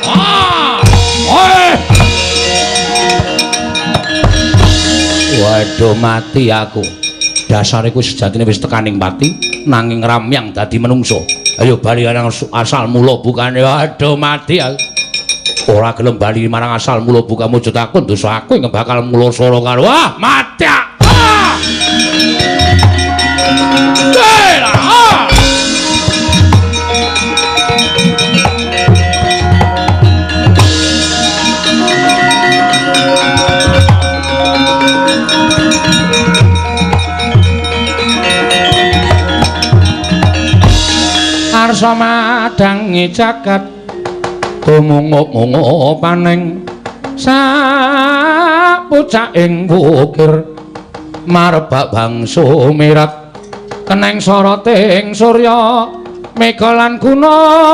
Speaker 1: Ah! Oi! Waduh mati aku. Dasare kuwi sejatine wis tekaning pati nanging ramyang dadi menungso. Ayo bali marang asal mula bukane. Waduh mati aku. Ora gelem bali marang asal mula buka mujud aku dosa aku ingkang bakal mulasara karo. Wah, mati. Ah! Ah! Arsa madangi jagat tumungup-mungup paning sapucaking wukir marbak bangsa mirat keneng soroting surya mega lan gunung-gunung.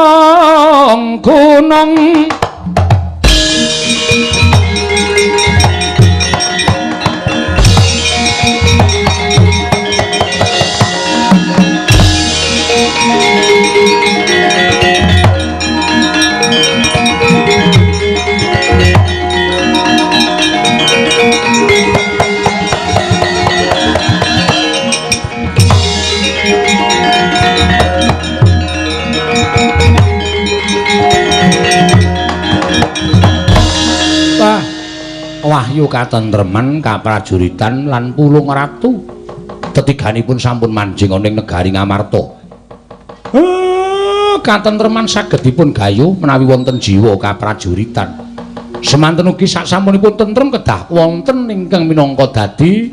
Speaker 1: Wahyu katentreman kaprajuritan lan Pulung Ratu tetiganipun sampun manjing ana ing negari Ngamarta. Katentreman saged dipun gayuh menawi wonten jiwa kaprajuritan. Semanten ugi sasampunipun tentrem kedah wonten ingkang minangka dadi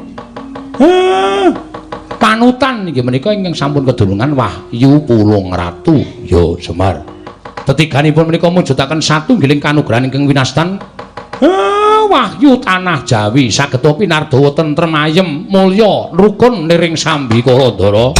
Speaker 1: panutan inggih menika ingkang sampun kedulungan Wahyu Pulung Ratu. Ya Semar. Tetiganipun menika mujudaken satunggiling kanugrahan ingkang winastan Wahyu tanah Jawi saged pinardawa tentrem ayem mulya rukun niring sambi Kalandara.